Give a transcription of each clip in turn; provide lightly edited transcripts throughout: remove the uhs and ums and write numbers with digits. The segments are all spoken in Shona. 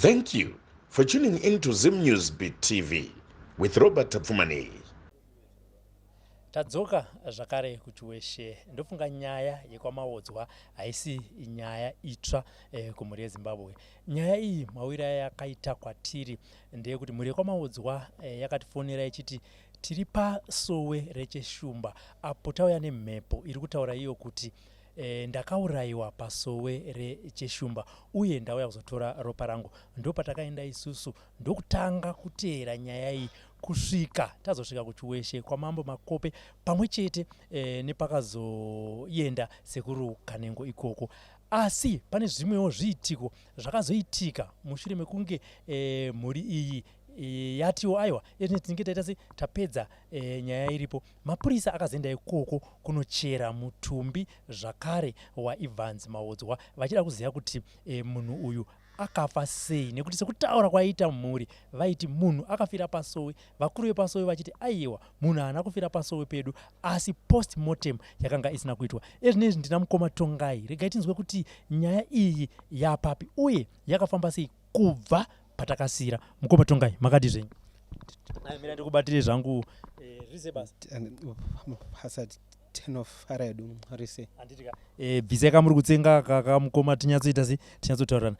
Thank you for tuning in to Zim News Beat TV with Robert Tapfumaneyi. Tadzoka zvakare kuChiweshe. Ndofunga nyaya yekwaMaodzwa haisi nyaya itsva kumhuri yeZimbabwe. Nyaya iyi mawiro ayakaita kwatiri ndeyekuti mhuri yekwaMaodzwa yakatifonera ichiti tiri pasowe reCheshumba apo tauya nemhepo iri kutaura iyo kuti ndakaurayiwa pasowe reCheshumba uye ndauya kuzotora ropa rangu. Ndopatakaenda isusu ndokutanga kuteera nyaya iyi kusvika tazosvika kuChiweshe kwaMambo Makope pamwe chete nepakazoenda Sekuru Kanengo ikoko. Asi pane zvimwewo zviitiko zvakazoitika mushure mekunge mhuri iyi yatiwo aiwa, ezvino tinenge taita se tapedza nyaya iripo. Mapurisa akazoenda ikoko kunochera mutumbi zvakare waEvans Maodzwa vachida kuziva kuti munhu uyu akafa sei, nekuti sekutaura kwaiita mhuri vaiti munhu akafira pasowe, vakuru vepasowe vachiti aiwa, munhu haana kufira pasowe pedu, asi post mortem yakanga isina kuitwa. Ezvinezvi ndina mukoma Tongai, regai tinzwe kuti nyaya iyi yapapi uye yakafamba sei kubva patakasira. Mukoma Tongai, makadi zvenyu? Mira ndikubatire zvangu rise basa. Basa tinofara hedu, rise. Handitika bvisai kamuri kutsenga kakamukoma, tinyatsoita se tinyatsotaurirana.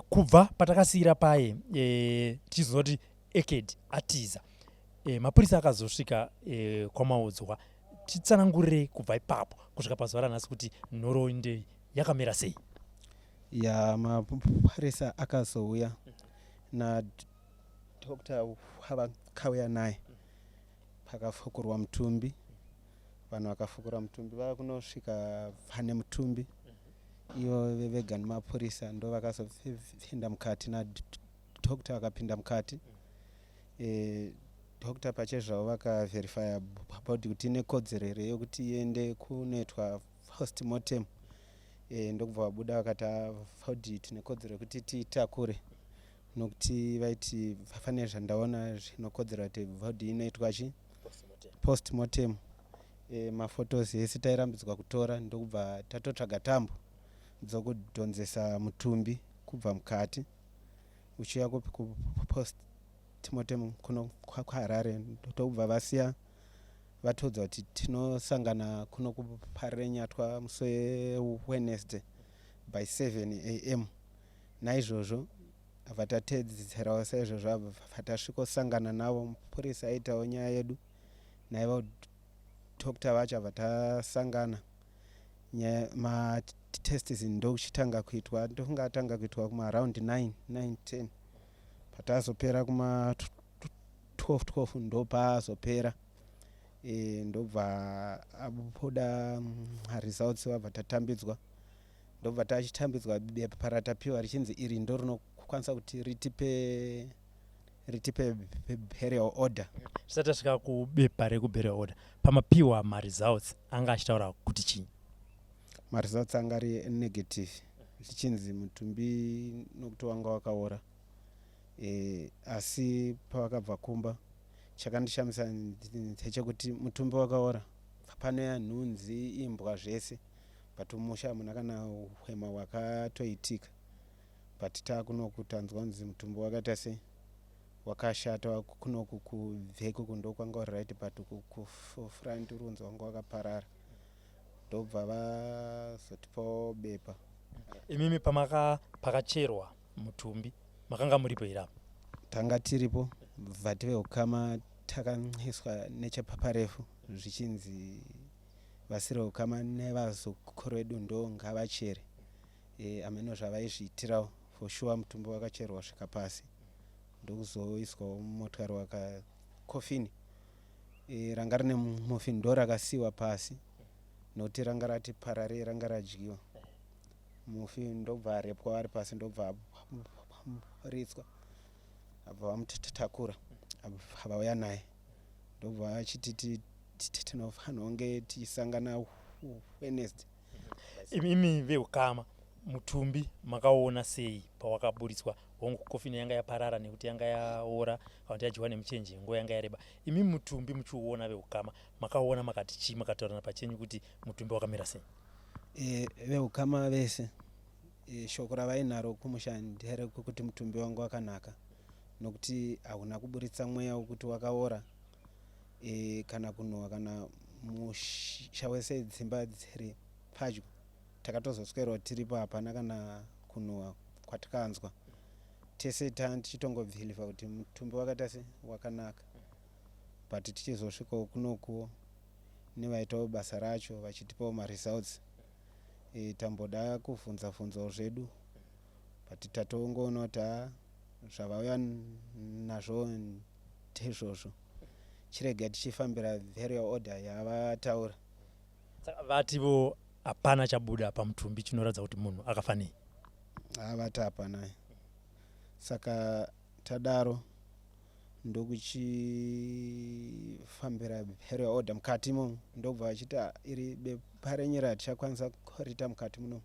Kubva patakasiyira paye tichizonzwa kuti Eked atiza, mapurisa akazosvika kwaMaodzwa. Titsanangurire kubva ipapo kusvika pazuva ranhasi kuti nhoroondo yakamira sei. Ya, mapurisa akazouya nadoctor wavakauya naye, pakafukurwa mutumbi. Vanhu vakafukura mutumbi, vava kunosvika pane mutumbi, ivo vega nemapurisa ndo vakazopinda mukati nadoctor. Vakapinda mukati, doctor pachezvavo vakaverifya body kuti ine kodzero here yekuti iende kunoitwa postmortem. Ndokubva vabuda vakati body tine kodzero yekuti tiitakure, nokuti vaiti pane zvandaona zvinokodzera kuti body inoitwa chi postmortem. Maphotos ese tairambidzwa kutora, ndokubva tatotsvaga tambo dzokudhonzesa mutumbi kubva mukati uchiuya kupostmortem kuno kwaHarare. Ndokubva vasiya vatiudza kuti tinosangana kuno kuParirenyatwa musi weWednesday by 7 a.m. Naizvozvo abva tatedzerawo saizvozvo, abva tasvikosangana navo. Mupurisa aitawo nyaya yedu naivo doctor vacho, abva tasangana. Matests ndokuchitanga kuitwa, ndofunga atanga kuitwa kumaaround 9, 9 10. Patazopera kuma 12, 12 ndopaazopera. Ndobva abuda results, vabva tatambidzwa, ndobva tachitambidzwa bepa ratapiwa richinzi iri ndo rinokwanisa kuti ritipe burial order. Tisati tasvika kubepa rekuburial order, pamapiwa maresults anga achitaura kuti chii? Maresults anga ari negative, zvichinzi mutumbi nokuti wanga wakaora. Asi pavakabva kumba, chakandishamisa ndechekuti mutumbi wakaora, panoya nhunzi, imbwa, zvese, but musha hamuna kana hwema hwakatoitika. But taakunoku tanzwa kunzi mutumbi wakaita sei, wakashata. Kunoku kubvekuku ndokwanga uri right, but kufront uri kunzi wanga wakaparara. Ndobva vazotipawo bepa. Imimi pamaka pakacherwa mutumbi makanga muripo here apa? Tanga tiripo. Vati veukama takaiswa nechepaparefu, zvichinzi vasiri ukama nevazukuru vedu ndo ngavachere. Ameno zvavaizviitirawo. For sure mutumbi wakacherwa svika pasi, ndokuzoiswawo mumotokari waka kofini. Ranga rine mufini ndo rakasiyiwa pasi, nokuti ranga rati pararei, ranga radyiwa. Mufi ndobva arepwa ari pasi, ndobva aritswa, abva vamutakura, vauya naye, ndobva achititi tinofanira kunge tichisangana Wednesday. Imi veukama, mutumbi makaona sei pawakaburitswa? Hongu, kofini yanga yaparara nekuti yanga yaora kana kuti yadyiwa nemuchenje, nguva yanga yareba. Imi mutumbi muchiuona veukama, makaona makati chii? Makataurana pachenyu kuti mutumbi wakamira sei? Veukama vese. E, shoko ravainaro kumusha nderekuti mutumbi wangu wakanaka nokuti hauna kuburitsa mweya wekuti wakaora e, kana kunhuhwa kana musha wese dzimba dziri padyo takatozoswerawo tiripo hapana kana kunhuhwa kwatikanzwa tese tichitongobhilivha kuti mutumbi wakaita se wakanaka but tichizosvikawo kunokuwo nevaitawo basa racho vachitipawo maresults e, tamboda kuvhunza vhunzawo zvedu but tatongoona kuti ha zvavauya nazvo ndizvozvo chirega tichifambira burial order yavataura. Saka vativo hapana chabuda pamutumbi chinoratidza kuti munhu akafa nei? Vati hapana. Saka tadaro ndokuchifambira burial order mukati imomo ndokubva vachiti ah, iri bepa renyu ratichakwanisa kurita mukati muno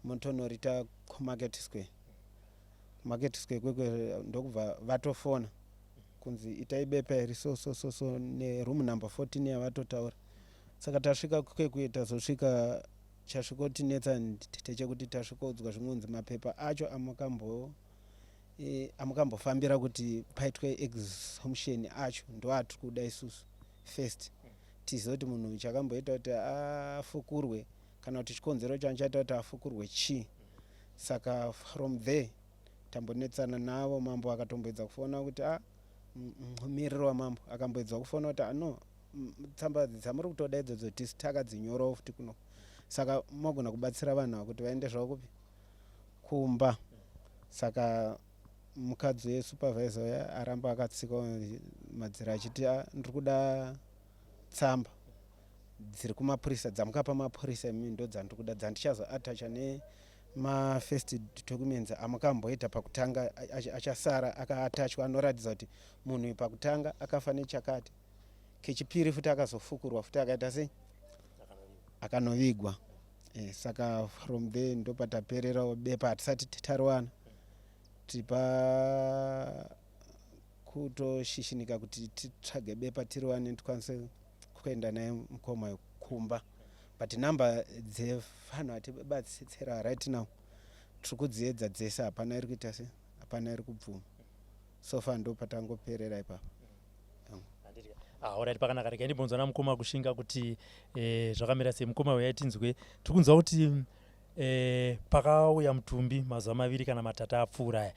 motonorita kumarket square market square kwekwe ndokubva vatofona kunzi itai bepa iri so so so so neroom number 14 yavatotaura saka tasvika kwekwe tazosvika chasvikotinetsa ndechekuti tasvikoudzwa zvingonzi mapepa acho amukambo e, amukambofambira kuti paitwe exhumption acho ndoatiri kuda isusu first tizive kuti munhu chakamboita kuti afukurwe kana kuti chikonzero chanchaita kuti afukurwe chii saka from there tambonetsana navo mambo akatomboedza kufona kuti a ah, mumiriri wamambo akamboedza kufona kuti ano ah, tsamba dzamuri kutoda idzodzo tisu takadzinyorawo futi kuno saka mogona kubatsira vanhu ava kuti vaende zvavo kupi kumba saka mukadzi wesupervisor uya aramba akatsika madziro achiti ah, ndiri kuda tsamba dziri kumapurisa dzamukapa mapurisa imi ndo dzandiri kuda dzandichazoatacha nemafirst documents amukamboita pakutanga achasara akaatachwa anoratidza kuti munhu uyu pakutanga akafa nechakati kechipiri futi akazofukurwa futi akaita sei akanovigwa e, saka from there ndopatapererawo bepa hatisati tariwana tipa kutoshishinika kuti titsvage bepa tiriwane tikwanise kuenda naye mukoma kumba but number dzevanhu atibatsira right now tiri kudziedza dzese hapana iri kuita se hapana iri kubvuma so far ndo patangoperera ipapa. Ah, alright pakanaka regai ndibvunzwa namukoma kushinga kuti eh, zvakamira sei mukoma uyai tinzwe tiri kunzwa kuti eh, pakauya mutumbi mazuva maviri kana matatu apfuura aya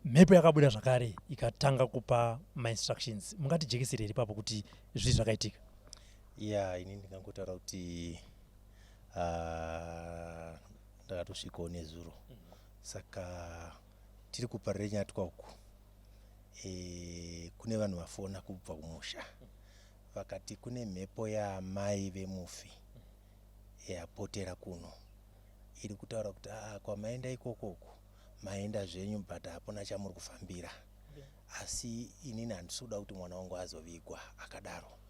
mhepo yakabuda zvakare ikatanga kupa mainstructions mungatijekesere here ipapo kuti zvii zvakaitika ya ini ndingangotaura kuti ah, ndakatosvikawo nezuro saka tiri kuparirenyatwa uku e, kune vanhu vafona kubva kumusha vakati kune mhepo yaamai vemufi yapotera kuno iri kutaura kuti aa kwamaenda ikoko uku maenda zvenyu but hapuna chamuri kufambira asi inini handisi kuda kuti mwana wangu azovigwa akadaro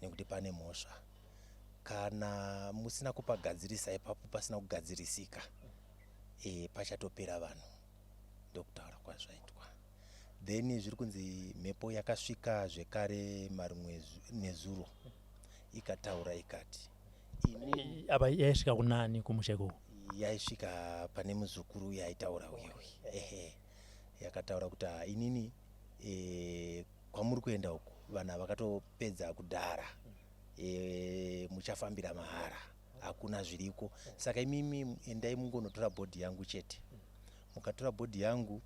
nekuti pane mhosva kana musina kupagadzirisa ipapo pasina kugadzirisika e, pachatopera vanhu ndokutaura kwazvaitwa then zviri kunzi mhepo yakasvika zvekare marimwe nezuro ikataura ikati ini apa yaisvika kunani kumusha ikoko yaisvika pane muzukuru yaitaura uye uye ehe yakataura kuti ah, inini e, kwamuri kuenda uku vanhu vakatopedza kudhara e, muchafambira mahara hakuna zviriko saka imimi endai mungonotora bhodhi yangu chete mukatora bhodhi yangu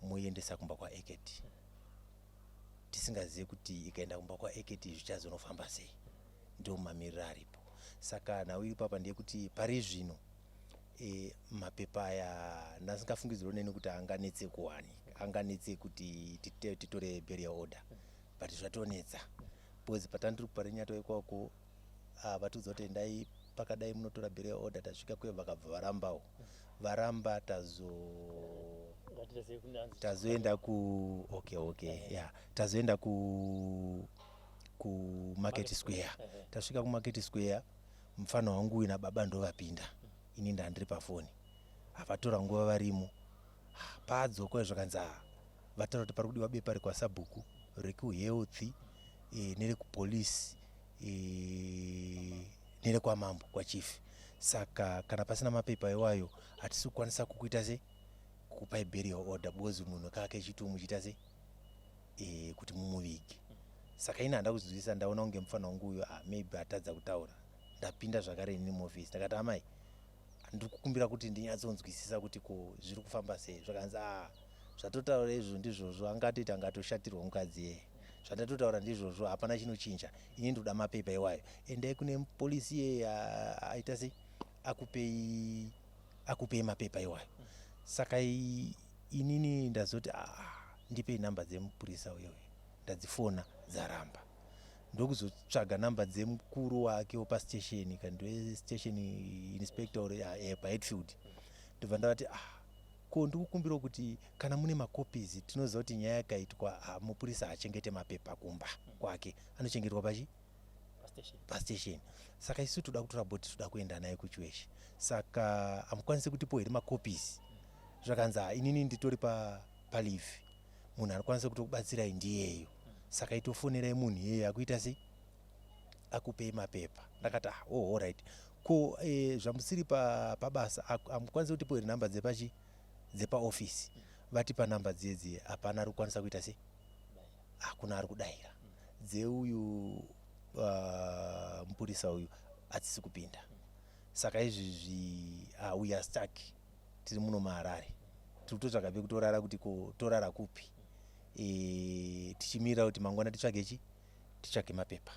moiendesa kumba kwaeketi tisingazive kuti ikaenda kumba kwaeketi zvichazonofamba sei ndo mamiriro aripo saka nhau iri papa ndeyekuti pari zvino e, mapepa aya ndasingafungidziro neni kuti anganetse kuwani anganetse kuti titore burial order but zvatonetsa because patandiri kuparinyato ikwako ah, vatiudza kuti endai pakadai munotora burial order tasvika kuye vakabva varambawo varamba tazo tazoenda ku okay okay yeah tazoenda ku ku market square tasvika ku market square mfana wangu uyu nababa ndovapinda ini ndandiri pafoni havatora nguva varimo paadzoka zvakanzi ah, vataura kuti pari kudiwa bepa rekwasabhuku rekuhealth e, nerekupolice e, nerekwamambo kwachief. Saka kana pasina mapepa iwayo hatisi kukwanisa kukuita sei, kukupai burial order because munhu kake chitu muchiita sei e, kuti mumuvige. Saka ini handa kuzwisisa, ndaona kunge mufana wangu uyo ah, maybe atadza kutaura. Ndapinda zvakare inini muofisi, ndakati amai, ndiri kukumbira kuti ndinyatsonzwisisa kuti ko zviri kufamba sei. Zvakanzi ah, zvatotaura izvo ndizvozvo, angatoita angatoshatirwa mukadzi yeye, zvandatotaura ndizvozvo, hapana chinochinja, ini ndoda mapepa iwayo, endai kune polisi yeye aita sei akupei akupei mapepa iwayo. Saka inini ndazoti ah, ndipei namba dzemupurisa uyoyo, ndadzifona dzaramba, ndokuzotsvaga namba dzemukuru wake wepastation, kandiwe station inspector eh, paHatfield. Ndobva ndavati ah, ko ndikukumbirawo kuti kana mune macopies, tinoziva kuti nyaya yakaitwa, ah, mupurisa haachengete mapepa kumba kwake, anochengetwa pachi pastation, saka isu toda kutora body, toda kuenda naye kuchiweshe, saka hamukwanisi kutipo here macopies? Zvakanzi ah, inini nditori pa paleave, munhu anokwanisa kutokubatsirai ndiyeyo, saka itofonerai munhu iyeye akuita sei akupei mapepa. Ndakati ah, oh, alright, ko eh, zvamusiri pabasa hamukwanisi kutipo here namba dzepachi dzepaofisi? Vatipa namba dziye dziye, hapana ari kukwanisa kuita sei, hakuna ari kudaira dzeuyu mupurisa uyu, hadzisi kupinda. Saka izvizvi we are stuck, tiri muno muHarare, tiri kutotsvaga pekutorara kuti ko torara kupi, e, tichimirira kuti mangwana titsvage chi titsvage mapepa,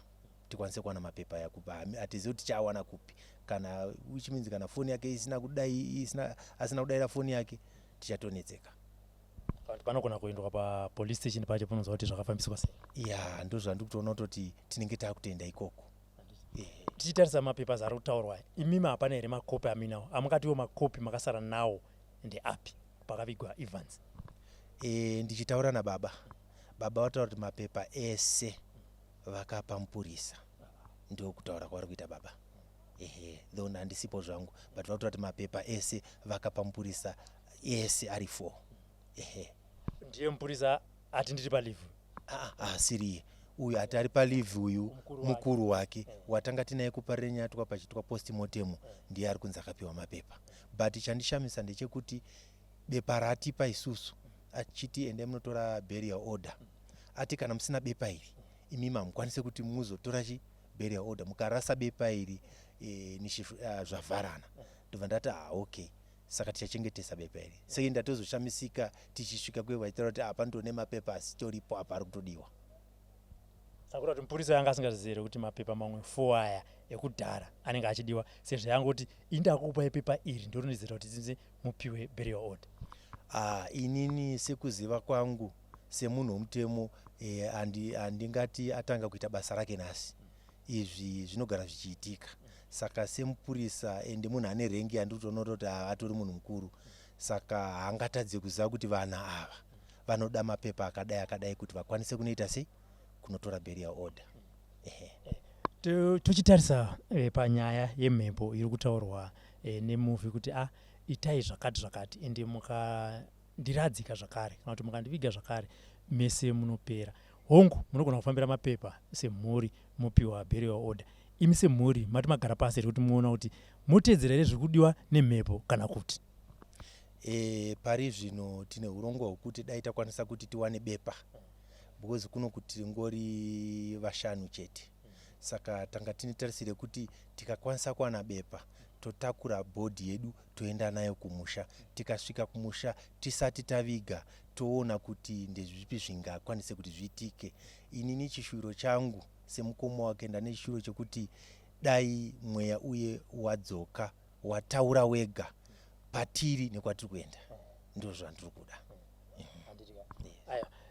tikwanise kuwana mapepa aya kupa. Hatizivi kuti tichaawana kupi kana, which means kana foni yake isina kudai, isina asina kudaira foni yake, tichatonetseka. Kana panogona kuendwa papolice station pacho panonzwa kuti zvakafambiswa sei. Ya, ndo zvandiri kutoona kutoti tinenge taakutoenda ikoko. Tichitarisa mapapers ari kutaurwa, imimi hapana here makopi aminawo amungatiwo makopi makasara nawo ndeapi pakavigwa Evans? E, ndichitaura nababa, baba vataura kuti mapepa ese vakapa mupurisa, ndokutaura kwavari kuita baba. Ehe, though handisipo zvangu, but vakutaura kuti mapepa ese vakapa mupurisa ese ari four. Ehe. Ndiye mupurisa ati ndiri paleave? Ah, asiriye uyu ati ari paleave uyu. Mukuru wake. Mukuru wake watanga tinaye kuParirenyatwa pachitwa postmortem ndiye ari kunzi akapiwa mapepa, but chandishamisa ndechekuti bepa raatipa isusu achiti endai munotora burial order, ati kana musina bepa iri imimi hamukwanise kuti muzotora chi burial order, mukarasa bepa iri e, zvavharana. Ndobva ndati ah, okay, saka tichachengetesa bepa iri sei? Ndatozoshamisika tichisvika kwe vachitaura kuti apa ndone mapepa asitoripo apa ari kutodiwa. Saka kuti mupurisa yanga asingazivi here kuti mapepa mamwe four aya ekudhara anenge achidiwa, sezvo yangoti indakupai pepa iri ndorinodzera kuti tinzi mupiwe burial order? Ah, inini sekuziva kwangu semunhu womutemo eh, handingati atanga kuita basa rake nhasi, izvi zvinogara zvichiitika. Saka semupurisa ende munhu ane rank yandiri kutoona kuti ah, atori munhu mukuru, saka haangatadze kuziva kuti vana ava vanoda mapepa akadai akadai kuti vakwanise kunoita sei, kunotora burial order. Ehe. Tochitarisa panyaya yemhepo iri kutaurwa nemufi kuti a itai zvakati zvakati, ende mukandiradzika zvakare kana kuti mukandiviga zvakare mese munopera. Hongu, munogona kufambira mapepa semhuri mopiwa burial order. Imi semhuri mati magara pasi here kuti muona kuti motedzera here zviri kudiwa nemhepo kana kuti? E, pari zvino tine urongwa hwekuti dai takwanisa kuti tiwane bepa, because kuno kuti tingori vashanu chete, saka tanga tine tarisiro yekuti tikakwanisa kuwana bepa totakura body yedu toenda nayo kumusha. Tikasvika kumusha tisati taviga toona kuti ndezvipi zvingakwanise kuti zviitike. Inini chishuviro changu semukoma wake, ndane chishuviro chekuti dai mweya uye wadzoka wataura wega patiri nekwatiri kuenda, ndo zvandiri kuda.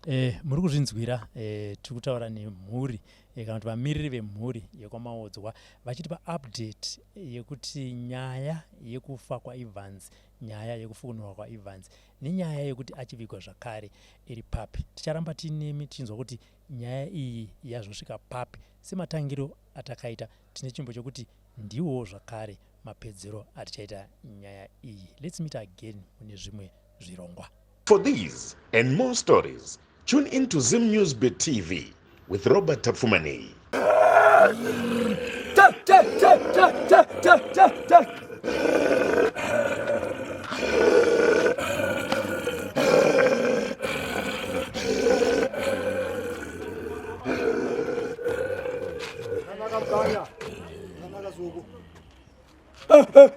Aya, muri kuzvinzwira, tiri kutaura nemhuri kana kuti vamiriri vemhuri yekwaMaodzwa vachitipa update yekuti nyaya yekufa kwaEvans, nyaya yekufukunurwa kwaEvans nenyaya yekuti achivigwa zvakare iri papi. Ticharamba tiinemi tichinzwa kuti nyaya iyi yazosvika papi. Sematangiro atakaita, tine chimbo chekuti ndiwo zvakare mapedzero atichaita nyaya iyi. Let's meet again mune zvimwe zvirongwa. For these and more stories, tune in to Zim News Bit TV with Robert Tafumani.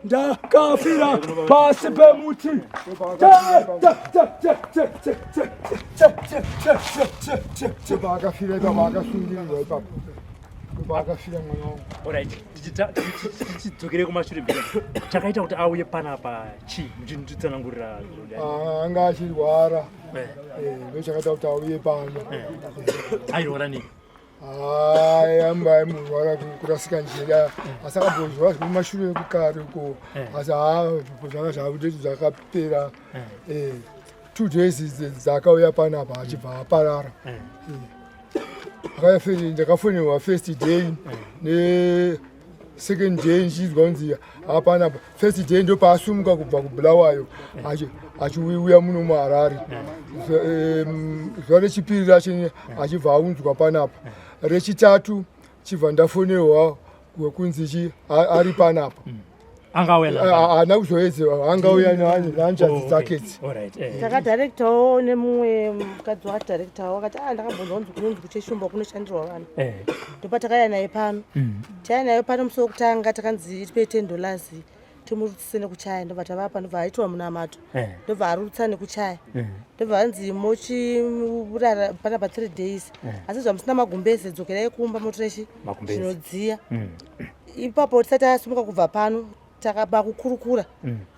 Ndakafira pasi pemuti. Akafira ipapo, akasungirirwa ipapo, akafira mwana wangu. Alright, tichidzokere kumashure mbira, chakaita kuti auye panapa chii? Muchinditsanangurira. Anga achirwara, ndo chakaita kuti auye pano. Airwara nei? Amba aimurwara kurasika njira, asi akambozwa zvekumashure kukare uko, asi haa, zvanga zvakuti zvakapera. 2 days dzakauya panapa achibva aparara. Ndakafonerwa first day nesecond day ndichizwa kunzi hapana. First day ndopaasumuka kubva kuBulawayo achiuya muno muHarare. Zuva rechipiri racho achibva aunzwa panapa. Rechitatu chibva ndafonerwa kunzi chi ari panapa. Haana kuzoedzewa, angauya nehanzvadzi dzake idzi. Takadharektawo nemumwe mukadzi wakadharektawo, akati a ndakambonzwa kunzi kunonzi kuCheshumba kunoshandirwa vanhu. Ndopatakauya naye pano. Taiya naye pano musi wekutanga, takanzi tipei $10 timurutsise nekuchaya. Ndobva tavapa, ndobva aitwa munamato, ndobva arutsa nekuchaya. Ndobva vanzi mochirara panapa 3 days, asi zvamusina magumbeze dzokerai kumba motorechi zvinodziya. Ipapo tisati asumuka kubva pano, takaba kukurukura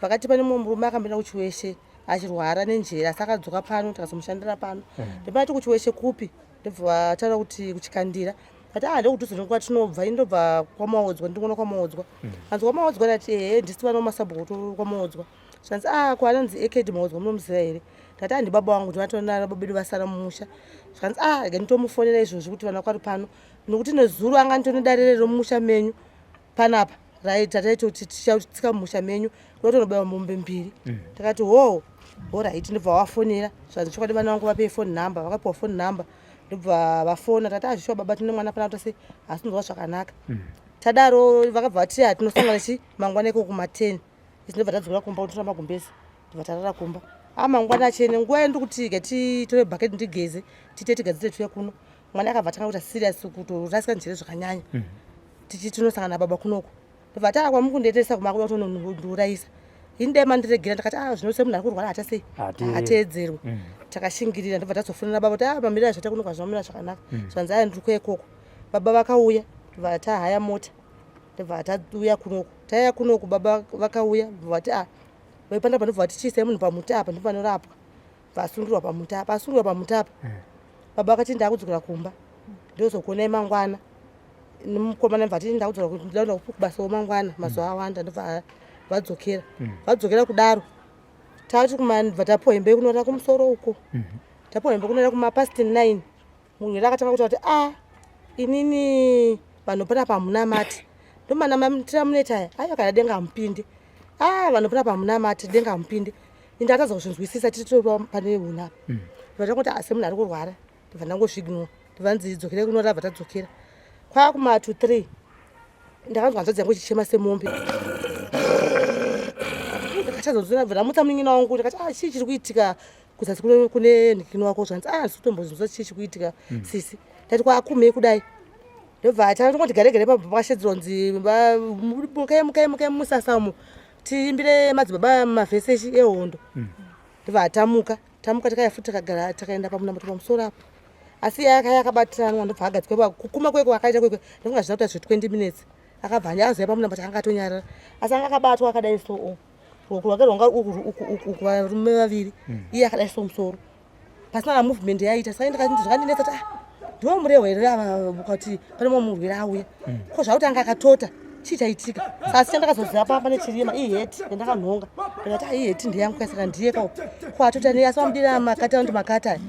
pakati pane mumwe murume akamboenda kuChiweshe achirwara nenjere, asi akadzoka pano, tikazomushandira pano. Ndopati kuChiweshe kupi? Ndobva vataura kuti kuChikandira. Ati a ndokudhuze nekwatinobva, ini ndobva kwaMaodzwa, ndingoona kwaMaodzwa. Anzi kwaMaodzwa? Ndati ehe, ndisi vana vamasabhuku kwaMaodzwa. Zvanzi a kwananzi Ekedi Maodzwa munomuziva here? Ndati a ndibaba vangu, ndinovatona baba bedu vasara mumusha. Zvanzi a rega nditomufonera izvozvi kuti vana kwari pano, nokuti nezuro anga nditone dare remumusha menyu panapa right, tataitoti tichatsika mumusha menyu kuda kutonobaiwa mombe mbiri. Takati ho, alright. Ndobva wafonera, zvanzi chokwadi vana vangu vapei phone number. Vakapiwa phone number, ndobva vafona. Tati azvishuwa baba, tine mwana pana kutose asi nzwa zvakanaka. Tadaro vakabva vati tinosangana chi mangwana iko kuma10. Isi ndobva tadzokera kumba kunotora magumbezi, ndobva tarara kumba. A mangwana achene nguva yandiri kuti ke titore bhaketi ndigeze, tiite tigadzire tuye kuno, mwana akabva atanga kuita serious, kutorasika njere zvakanyanya. Tichi tinosangana nababa kunoko, ndobva ati akwa mukundetesa kumakuda kutonondiurayisa ini, dai mandiregera. Ndakati a zvino semunhu ari kurwara hata sei hateedzerwe. Takashingirira, ndobva tazofonera baba kuti a mamirira zvaita kuno kwazvamira zvakanaka. Zvanzi aya ndiri kuekoko. Baba vakauya, ndobva tahaya mota, ndobva tauya kunoku. Tauya kunoku, baba vakauya, ndobva vati a vaipanda, ndobva vati chiisai munhu pamuti apa, ndopanorapwa. Vasungirwa pamuti apa, asungirwa pamuti apa. Baba vakati ndakudzokera kumba, ndozokuonai mangwana. Nemukomana ndobva ati ndakudzokera, ndakuenda kubasawo mangwana, mazuva awanda. Ndobva vadzokera. Vadzokera kudaro, tati kumabva tapiwa hembe yekunorara kumusoro uko. Tapiwa hembe kunorara kumapast 9, munhu akatanga kutaura kuti a inini vanhu panapa hamunamati, ndomanamatira muneta aya, aiwa kana denga hamupindi. A vanhu panapa hamunamati, denga hamupindi. Ini ndatadza kuzvinzwisisa, tiri pane hunhu apa. Ndobva tangoti asi munhu ari kurwara, ndobva ndangozvignora. Ndobva nzi dzokere kunorara, bva tadzokera. Kwakuma to 3 ndakanzwa hanzvadzi yangu ichichema semombe. Ndakatadza, bva ndamutsa munin'ina wangu, ndakati a chii chiri kuitika kuzasi kune nhikini wako? Zvanzi a handisi kutombozvinzwa chii chiri kuitika sisi. Ndati kwakumei kudai, ndobva tangoti gare gare pakashedzerwa kunzi mukai, mukai, mukai mumusasa umo, tiimbire madzibaba mavhesi ehondo. Ndobva tamuka, tamuka takaya futi, takagara, takaenda pamunamato pamusoro apo, asi yakaya yakabatiranwa. Ndobva agadzikwa kukuma kweko akaita kwekwe, ndofunga zvina kuita zve20 minutes, akabva azoya pamunamato, anga atonyarara, asi anga akabatwa akadai so, ruoko rwake rwanga uku, varume vaviri, iye akadai so, musoro pasina na movement yaita. Saka zvakandinetsa kuti ah ndiwo murehwa here ava, kuti pane mumwe murwere auya ko zvakuti anga akatota, chii chaitika? Saka asi chandakazoziva pa pane chirima iheti yandakanhonga, ndikati ah iheti ndeyangu ka, saka ndiye ka ko atota nei? Asi vamudira makata, anoti makata aya.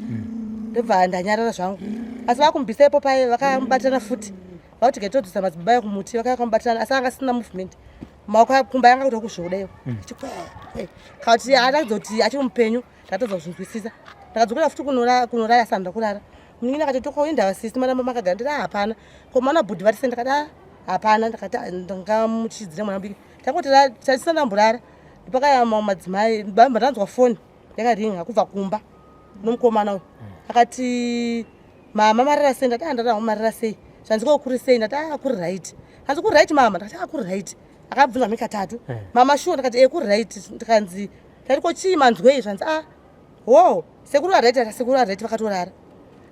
Ndobva ndanyarara zvangu, asi vakumubvisa ipo paye, vakamubatirana futi, vakuti gaitodzisa madzibaba ayo kumuti, vakauya kamubatirana, asi anga asina movement, maoko akumba yanga kuita kuzvoda iwo kwe kuti aratidza kuti achiri mupenyu. Ndakatadza kuzvinzwisisa, ndakadzokera futi kunorara, asi handina kurara. Munin'ina akati tokoinda vasisi maramba makagara. Ndiri hapana ko mana bhudhi vatise. Ndakati a Hapana, ndakati ah, ndingamuchidzira mwana mudiki. Tangoti tatisina ndamborara ndopakaya mamwe madzimai bamba ndanzwa foni yakaringa kubva kumba nomukomana uyu akati mama marara sei ndati ah, ndarara marara sei zvanzi ko kuri sei ndati ah kuri right hanzi kuri right mama ndakati ah kuri right akabvunza mi katatu eh. mama shuwa ndakati e kuri right ndikanzi ndati ko chii manzwei zvanzi ah wo sekuru varight ati sekuru varight vakatorara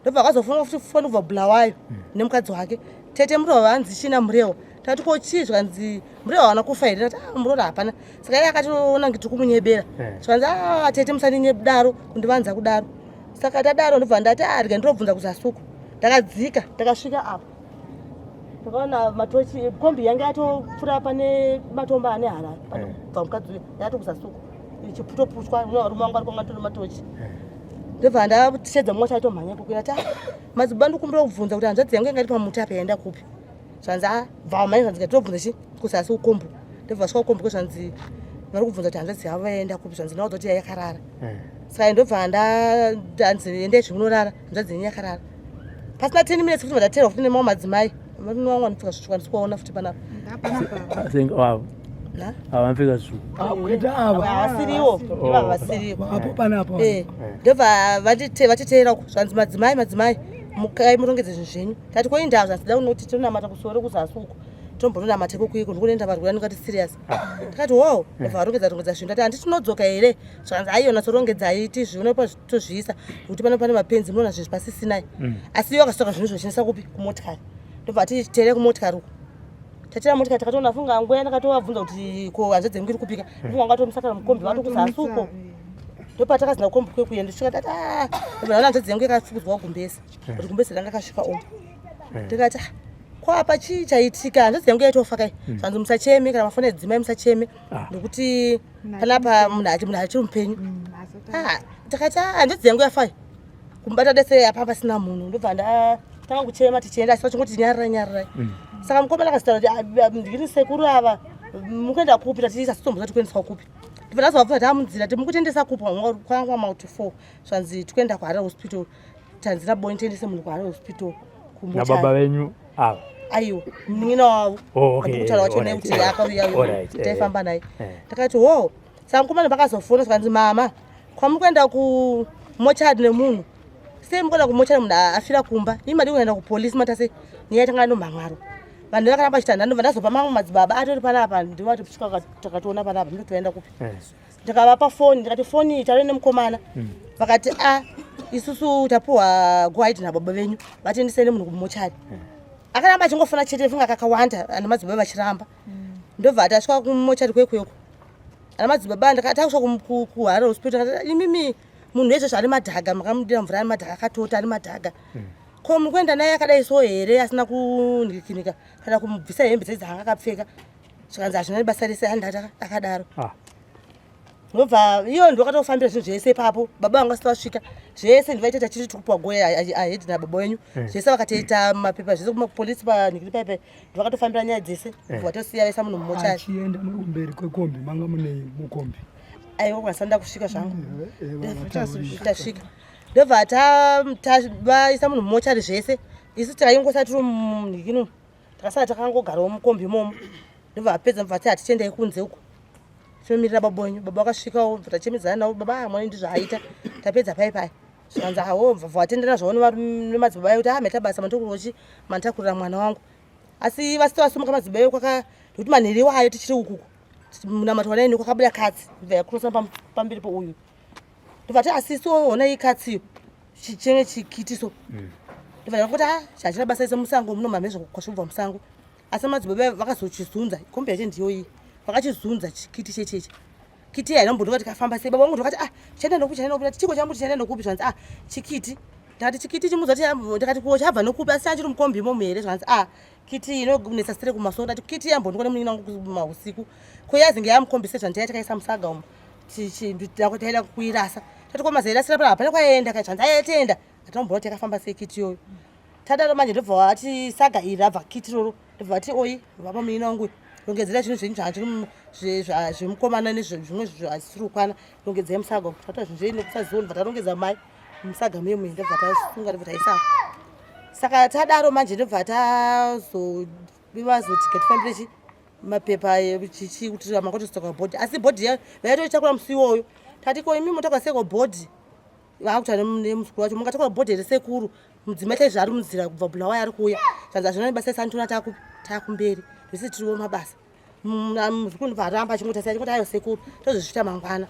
ndobva vakazofonwa futi foni kubva bulawayo hmm. nemukadzi wake tete murewa vanzi china murewa tati ko chii zvikanzi murewa haana kufa here tati ah muroora hapana saka iye akatoona ngiti kumunyebera eh. zvikanzi ah tete musaninyebdaro kundivanza kudaro saka tadaro ndobva ndati ah rega ndinobvunza kuzasuku ndakadzika ndakasvika apa ndakaona matochi kombi yange yatopfuura pane matombo ane harare panobva eh. mukadzi uyo yatokuzasuku ichiputoputwa varume vangu vari kwanga tone matochi eh. ndobva ndashedza mumwe wacho aitomhanya kukwira ta ah, madzibaba ndikumbira kubvunza kuti hanzvadzi yangu yanga iri pamuti apa yaenda kupi zvanzi a ah, bva mhanya zvanzi ngatobvunza chi kuzasi kukombo ndobva vasvika kukombo zvanzi vari kubvunza kuti hanzvadzi yavo yaenda kupi zvanzi ndaudza kuti yayakarara eh. saka ndobva ndanzi endai zvemunorara hanzvadzi yenyu yakarara pasina 10 minutes futi vandateerwa futi nemamwe madzimai varume vangu vanopfeka zvitsvuku handisi kuvaona futi panapa Avapfeka zvitsvuku. Ah, kwete ava. Havasiriwo. Ivava vasiriwo. Apo panapa. Eh. Ndobva vatite vatiteera uko zvanzi madzimai madzimai mukai murongedze zvinhu zvenyu. Tati ko indava zvanzi da unoti tonamata kusoro kuzasi uko. Tombononamata ikoko iko ndikunoenda varwere ndikati serious. Ndikati wo ndobva varongedza rongedza zvinhu ndati handiti tinodzoka here zvanzi aiona torongedzai tizvione pa tozviisa nekuti pano pane mapenzi munoona zvinhu pasisinai. Asi iwo akasoka zvinhu zvoshandisa kupi kumotikari. Ndobva ati tere kumotikari uko. Tatira motikari takatoona funga nguya ndakatovabvunza kuti ko hanzvadzi yangu iri kupika funga wanga tomusakana mukombi vatokuza uko ndopatakazina kukombi kwekuya ndisvika tati ah, ndobva hanzvadzi yangu yakafukudzwa gumbezi kuti gumbezi ranga kasvika umu ndikati ah, ko apa chii chaitika hanzvadzi yangu yaitofa kai zvanzi musacheme kana mafoni edzimai musacheme nekuti panapa munhu achiri mupenyu ah, takati hanzvadzi yangu yafa kumubata dese apa pasina munhu ndobva ndatanga kuchema tichienda asi vachingoti nyararai nyararai mm. saka mukomana akazitaura kuti ah, ah, ndiri sekuru ava mukuenda kupi tati sasitomboza tikuendeswa kupi ndibva ndazovabvunza kuti amunzira ti mukutiendesa kupi kwangwa mauti four zvanzi tikuenda kuharare hospital tanzi naboni tiendese munhu kuharare hospital nababa venyu ava aiwa munin'ina wavo oh, kutaura wacho nekuti akauya taifamba naye eh. takati ho saka mukomana vakazofona zvikanzi mama kwamuri kuenda kumochari nemunhu sei mukuenda kumochari munhu afira kumba imi madi kuenda kupolisi matase nyaya tanga nomhan'aro vanhu vakaramba vachita ndandobva ndazopa mamwe madzibaba atori panapa ndivati svika takatoona panapa ndotoenda kupi eh. ndikavapa foni ndikati foni taure nemukomana hmm. vakati a isusu tapuwa goaidi nababa venyu vatiendesei nemunhu kumochari hmm. akaramba achingofona chete funga kakawanda ana madzibaba vachiramba hmm. ndobva tasvika kumochari kwekuyoko ana madzibaba ndakatakusva kuharare hospital ndakati imimi munhu wezvezvo ari madhaga makamudira mvura ari madhaga akatota ari madhaga hmm. ko muri kuenda naye akadai so here asina kunhikinika kana kumubvisa hembe dze dzaanga akapfeka zvikanzi hazvina nebasa rese andati akadaro ah. ndobva iyo ndokatofambira zvinhu zvese ipapo baba vangu vasati vasvika zvese ndivaita tachiti tikupiwa goya ahedi nababa wenyu hmm. zvese vakatoita mapepa zvese kumapolisi panhikiri paipai ndovakatofambira nyaya dzese eh. vatosiya vaisa munhu mumochari achienda muri kumberi kwekombi manga mune mukombi aiwa kwasanda kusvika zvangu eh, eh, tasvika ndobva vaisa munhu mumochari zvese isu taingosa tiri munhikino takasara takangogarawo mukombi imomo ndobva vapedza bva vati hatichiendai kunze uko tinomirira baba wenyu baba vakasvikawo bva tachemedzana navo baba ah, mwana ndizvo aita tapedza pai pai zvikanzi awo bva vatendera zvavo nemadzibaba ayo kuti ah maita basa mandikurira mandikurira mwana wangu asi vasiti vasumuka madzibaba ayo kwaka nekuti manhiri iwayo tichiri ukuku munamato wanaini kwakabuda katsi bva yakurosa pamberi pouyu ndobva ti asi so hona iyi katsi iyo chenge chikiti so mm. ndobva ndakuti ah chachina basa ise musango muno mamhe zvokubva musango asi madzibaba vakazochizunza kombi yacho ndiyoyi vakachizunza chikiti chechechi kiti haina mbondo tikafamba sei baba vangu ndokati ah chaenda nokupi chaenda nokupi chiko changu chaenda nokupi zvanzi ah chikiti ndakati chikiti chimuudza kuti ndakati ko chabva nokupi asi chachiri mukombi imomo here zvanzi ah kiti inonetsa sire kumasoro ndati kiti yambondikona munin'ina wangu mahusiku ko yazinge yamukombi sezvanzi yatakaisa musaga umu taida kuirasa tati ko mazairasira pana hapana kwaenda ka zvanzi ayatenda atomboona kuti yakafamba sei kiti iyoyo tadaro manje ndobva vati saga iri rabva kiti roro ndobva vati oyi vapa munin'ina wangu rongedzera zvinhu zvenyu zvaachiri zvemukomana nezvimwe zvisiri kukwana rongedzai musaga tata zvinhu zvenyu nekusaziva ndobva tarongedza mai musaga muye muye ndobva tasunga ndobva taisa saka tadaro manje ndobva tazo Vazoti gatifambire chi mapepa chichi kuti makotositoka bhodhi asi bhodhi vaitoitakura musi iwoyo. Tati ko imi motakura seiko bhodhi vakuta nemuzukuru wacho mungatakura bhodhi here sekuru mudzimai chaizvo ari munzira kubva Bulawayo ari kuuya zvanzi hazvina nebasa isi andiona takumberi zvese tiriwo mabasa muzukuru ndobva aramba achingoti asi achingoti ayo sekuru tozozviita mangwana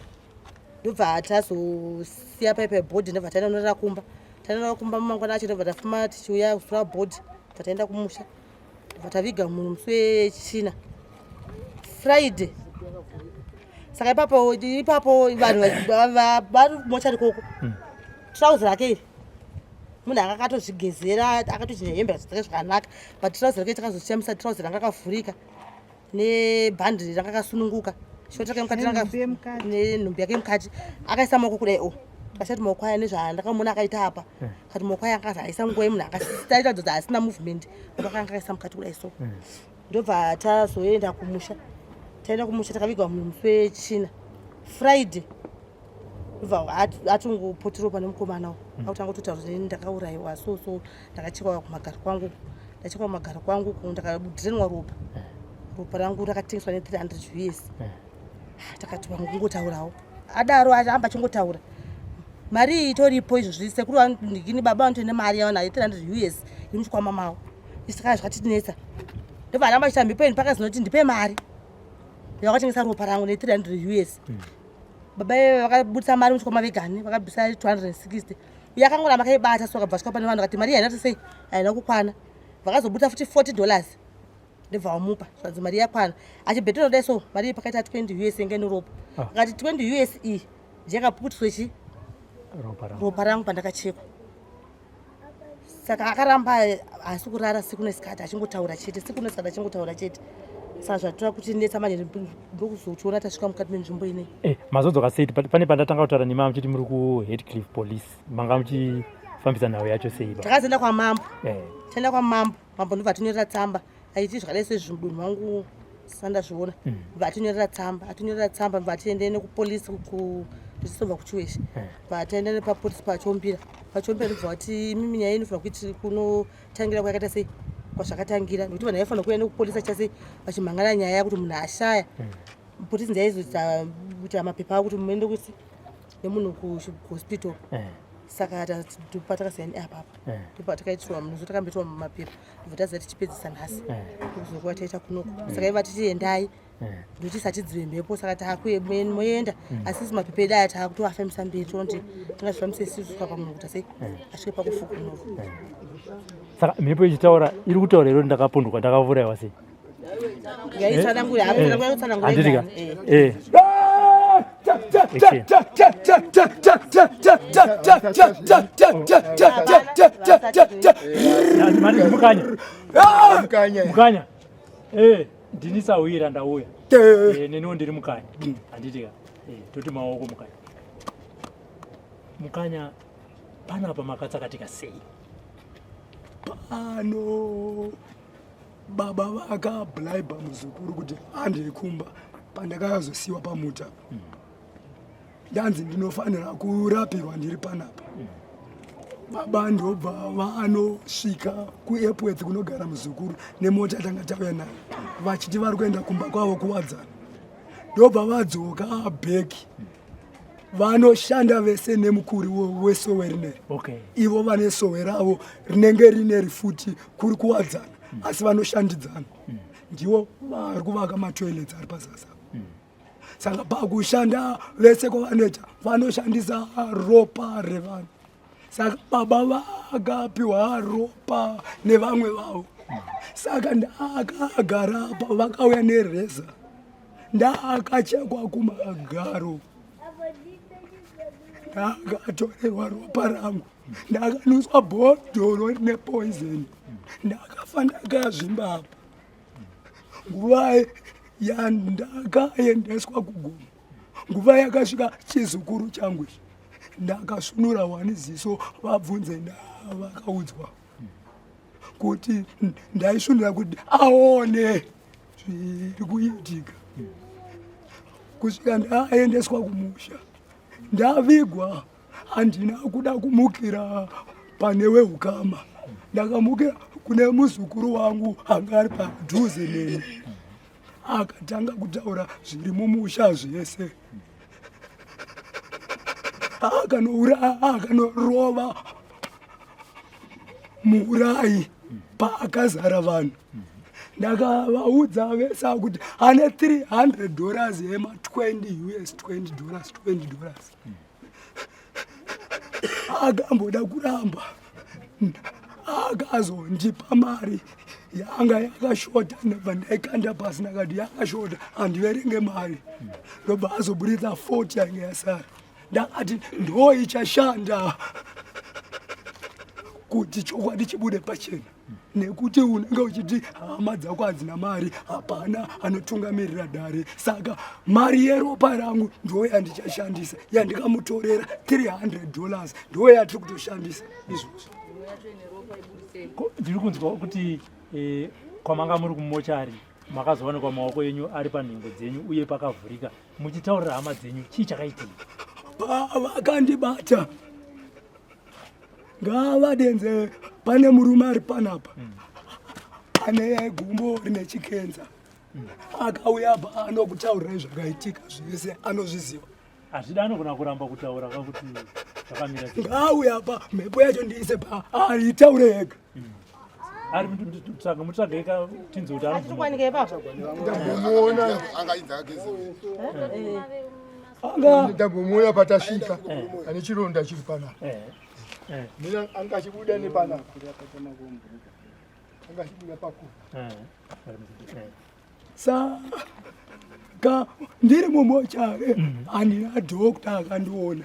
ndobva tazosiya paipa bhodhi ndobva taenda norara kumba taenda kumba mangwana acho ndobva tafuma tichiuya kutora bhodhi tataenda kumusha ndobva taviga munhu musi wechina Friday saka ipapo ipapo vanhu vari kumochari koko trouser rake iri munhu anga akatozvigezera akatochinja hembe dzake zvakanaka but trouser rake takazoshamisa trouser ranga akavhurika nebhandi ranga akasununguka shoti rake mukati ranga nenhumbi yake mukati akaisa maoko kudai o akashati maoko aya nezvandakamuona akaita apa kati maoko aya anga aisa nguva yemunhu akasitaita dzodzi asina movement maoko anga akaisa mukati kudai so ndobva tazoenda kumusha taenda kumusha takavigwa munhu musi wechina Friday ndobva atongopoterawo pane mukomana uyu akutanga kutotaura kuti ndakaurayiwa so so ndakachekwa kumagaro kwangu ndachekwa kumagaro kwangu ndakadrenwa ropa ropa rangu rakatengeswa ne300 US takati vangu kungotaurawo adaro aramba achingotaura mari iyi itoripo izvozvi sekuru ndikini baba vanotoine mari yavanayo 300 US iri muchikwama mavo isaka zvakatinetsa ndobva aramba achita mhepo ini pakazinoti ndipe mari yakatengesa ropa rangu ne300 US baba ive vakabudisa mari muchikwama vegani vakabvisa 260 uye akangoramba akaibata so akabva svika pane vanhu akati mari iyi haina kuti sei haina kukwana vakazobudisa futi 40 dollars ndobva vamupa zvanzi mari yakwana achibhetera kudai so mari iyi pakaita 20 US inge neropa akati 20 US iyi ndiyakapukutiswe chi ropa rangu pandakachekwa saka akaramba asi kurara siku nesikati achingotaura chete siku nesikati achingotaura chete saka zvatora kuti netsa manje ndokuzotiona tasvika mukati menzvimbo inei eh, mazodzoka sei pane pandatanga kutaura nemama muchiti muri kuHatcliffe Police manga muchifambisa nhau yacho sei takazoenda kwamambo eh. taenda kwamambo mambo ndobva atinyorera tsamba aiti zvakadai sezvi mudunhu wangu sandazviona bva atinyorera tsamba atinyorera tsamba bva atiende nekupolisi tichisobva kuChiweshe bva atiende nepapolisi paChombira paChombira ndobva vati imimi nyaya inofanira kuiti kunotangira kwayakaita sei kwazvakatangira nekuti vanhu vaifanira kuuya nekupolisi achiita sei vachimhangana nyaya yakuti munhu ashaya polisi ndiyaizoita kuita mapepa avo kuti muende kuti nemunhu kuhospital saka patakasiyana neapapa ndopatakaitirwa munozo takamboitwa mapepa ndobva taziva tichipedzisa nhasi kuzokuva taita kunoko saka iva tichiendai ndokuti satidzive mhepo saka takumoenda asi isi mapepa edu aya taakutoafambisa mberi toona kuti tingazvifambise isusu kusvika pamunhu kuti sei asvike pakufukunurwa saka mhepo ichitaura iri kutaura iro ndakapunduka ndakavuraiwa sei yaitsanangura hapo handitika eh. Mukanya mukanya eh ndini sawira ndauya eh neniwo ndiri mukanya handitika eh toti maoko mukanya mukanya panapa makatsakatika sei pano baba vakabribe muzukuru kuti handei kumba pandakazosiyiwa pamuta ndanzi ndinofanira kurapirwa ndiri panapa baba ndobva vanosvika kuEpworth kunogara muzukuru nemota tanga tauya nayo vachiti vari kuenda kumba kwavo kuwadzana ndobva vadzoka back vanoshanda vese nemukuru wesowe rineri ivo vane sowe ravo rinenge rine rifuti kuri kuwadzana asi vanoshandidzana ndivo vari kuvaka matoilets ari pazasi apa saka pakushanda vese kwavanoita vanoshandisa ropa revanhu saka baba vakapiwa ropa nevamwe vavo saka ndakagara apa vakauya nereza ndakachekwa kumagaro ndakatorerwa ropa rangu ndakanwiswa bhodhoro rine poison ndakafa ndakazvimba apa nguva yandakaendeswa kugomo nguva yakasvika chizukuru changu ichi ndakasvunura wani ziso vabvunze ndavakaudzwa kuti ndaisvunura kuti aone zviri kuitika kusvika ndaendeswa kumusha ndavigwa handina kuda kumukira pane weukama ndakamukira Kune muzukuru wangu anga ari padhuze neni, akatanga kutaura zviri mumusha zvese, akanouraya, akanorova muurayi paakazara vanhu. Ndakavaudza vese kuti ane 300 dollars yema 20 US, 20 dollars, 20 dollars. Akamboda kuramba, akazondipa mari yanga yakashota. Ndabva ndaikanda pasi, ndakati yakashota, handiverenge mari. Ndobva azoburitsa 40 yange yasara. Ndakati ndo ichashanda kuti chokwadi chibude pachena, nekuti unenge uchiti hama dzako hadzina mari, hapana anotungamirira dare. Saka mari yeropa rangu ndo yandichashandisa, yandikamutorera 300 dollars, ndo yatiri kutoshandisa izvozvo. Ndiri kunzwa kuti kwamanga muri kumochari makazowanikwa maoko enyu ari panhengo dzenyu uye pakavhurika, muchitaurira hama dzenyu. Chii chakaitika? Vakandibata, ngavadenze pane murume ari panapa ane gumbo rine chikenza, akauya pa anokutaurirai zvakaitika zvese, anozviziva. Hazvida, anogona kuramba kutaura kakuti zvakamira sei. Ngaauya pa mhepo yacho ndiise pa aitaure ega. Ari mutsvaga, mutsvage ka tinzwe kuti anobvuma. Kwanika ipapo. Ndambomuona. Anga Ndambomuona patasvika ane chironda chiri panapa. Mina anga achibuda nepanapa, anga achibuda pakuru. Saka ndiri mumochari, handina doctor akandiona,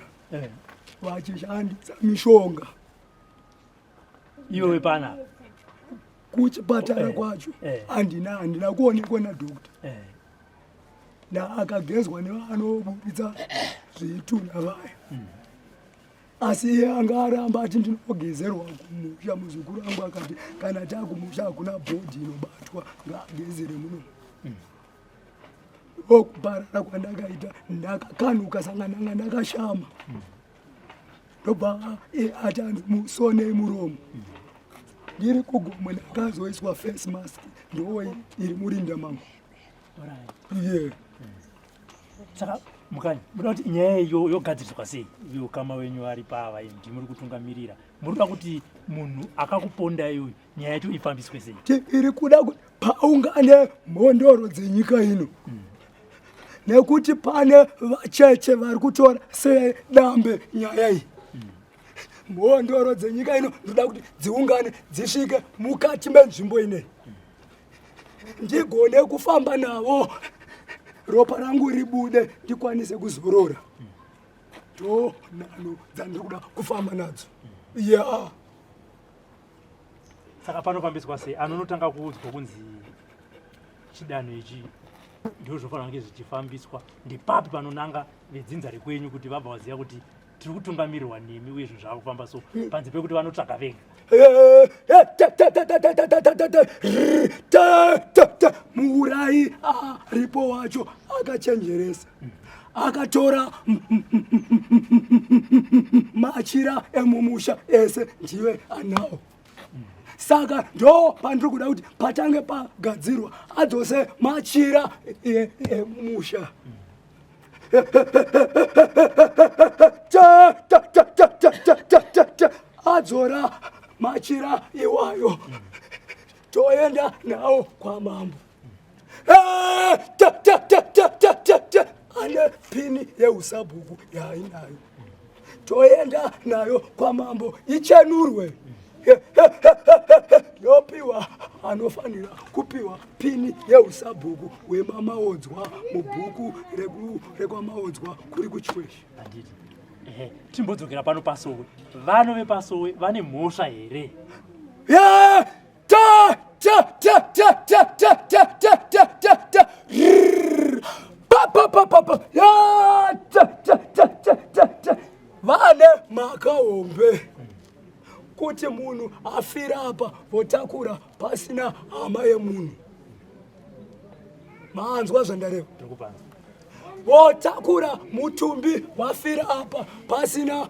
vachishandisa mishonga. Iwe wepanapa Kuchipatara kwacho handina kuonekwa nadoctor. Ndaakagezwa nevanoburitsa zvitunha vaya, asi iye anga aramba ati ndinogezerwa kumusha. Muzukuru angu akati kana takumusha hakuna body inobatwa, ngaagezere muno. Ndokuparara kwandakaita, ndakakanuka, sanga ndanga ndakashama. Ndobva ati anzi musonei muromo. Ndiri kugomwe ndakazoiswa face mask, ndo iri murinda mangu, yeah. Saka mukanya muda kuti nyaya iyo yogadziriswa sei? Ukama wenyu vari pava, ndimuri kutungamirira, muri kuda kuti munhu akakuponda iyoyo, nyaya yacho ifambiswe sei? Tiri kuda kuti paungane mhondoro dzenyika ino, nekuti pane vacheche vari kutora sedambe nyaya iyi. Mhondoro dzenyika ino ndoda kuti dziungane, dzisvike mukati menzvimbo inei, ndigone kufamba navo, ropa rangu ribude, ndikwanise kuzorora. Ndo nhano dzandiri kuda kufamba nadzo, ya. Saka panofambiswa sei? Anonotanga kuudzwa kunzi chidanho ichi ndizvo zvofanira kunge zvichifambiswa, ndepapi panonanga vedzinza rekwenyu kuti vabva vaziva kuti tiri kutungamirirwa nemi uye zvinhu zvava kufamba so, panze pekuti vanotsvaga vega? Muurayi aripo wacho akachenjeresa, akatora machira emumusha ese, ndiwe anawo. Saka ndo pandiri kuda kuti patange pagadzirwa, adzose machira emumusha. Ta, ta, ta, ta, ta, ta, ta, ta, ta. Adzora machira iwayo, toenda nawo kwamambo. Ta, ta, ta, ta, ta, ta, ta. Ane pini yeusabhuku yaainayo, toenda nayo kwamambo, ichenurwe, yopiwa anofanira kupiwa pini yeusabhuku wemamaodzwa mubhuku rekwamaodzwa kuri kuChiweshe. Handiti. Ehe, timbodzokera pano pasowe. Vano vepasowe vane mhosva here? Yeah! Ta ta ta ta ta ta ta ta ta ta ta, Rrrr. Pa pa pa pa pa, ya, ta ta ta ta ta ta. Vane mhaka hombe kuti munhu afira apa, votakura pasina hama yemunhu. Manzwa zvandareva? Tiri kupanza. Votakura mutumbi wafira apa pasina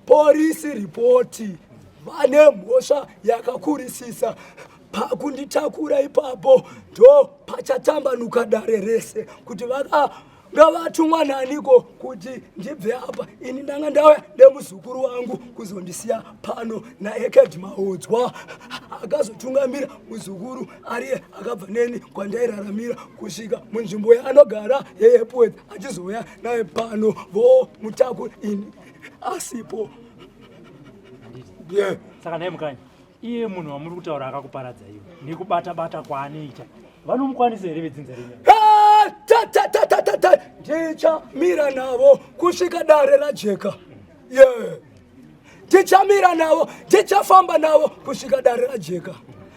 police report. Vane mhosva yakakurisisa pakunditakura ipapo, ndo pachatambanuka dare rese kuti vaka ngavatumwa naniko kuti ndibve apa. Ini ndanga ndauya nemuzukuru wangu kuzondisiya pano naeked Maodzwa, akazotungamira muzukuru ariye akabva neni kwandairaramira kusvika munzvimbo yaanogara yeEpworth, achizouya naye pano vomutakura ini asipo. Yeah. Saka naye Mukanya, iye munhu wamuri kutaura akakuparadza iwe nekubata bata kwaanoita, vanomukwanisa here vedzinza renyu? Ta ndichamira navo kusvika dare rajeka. Ye, ndichamira navo, ndichafamba navo kusvika dare rajeka,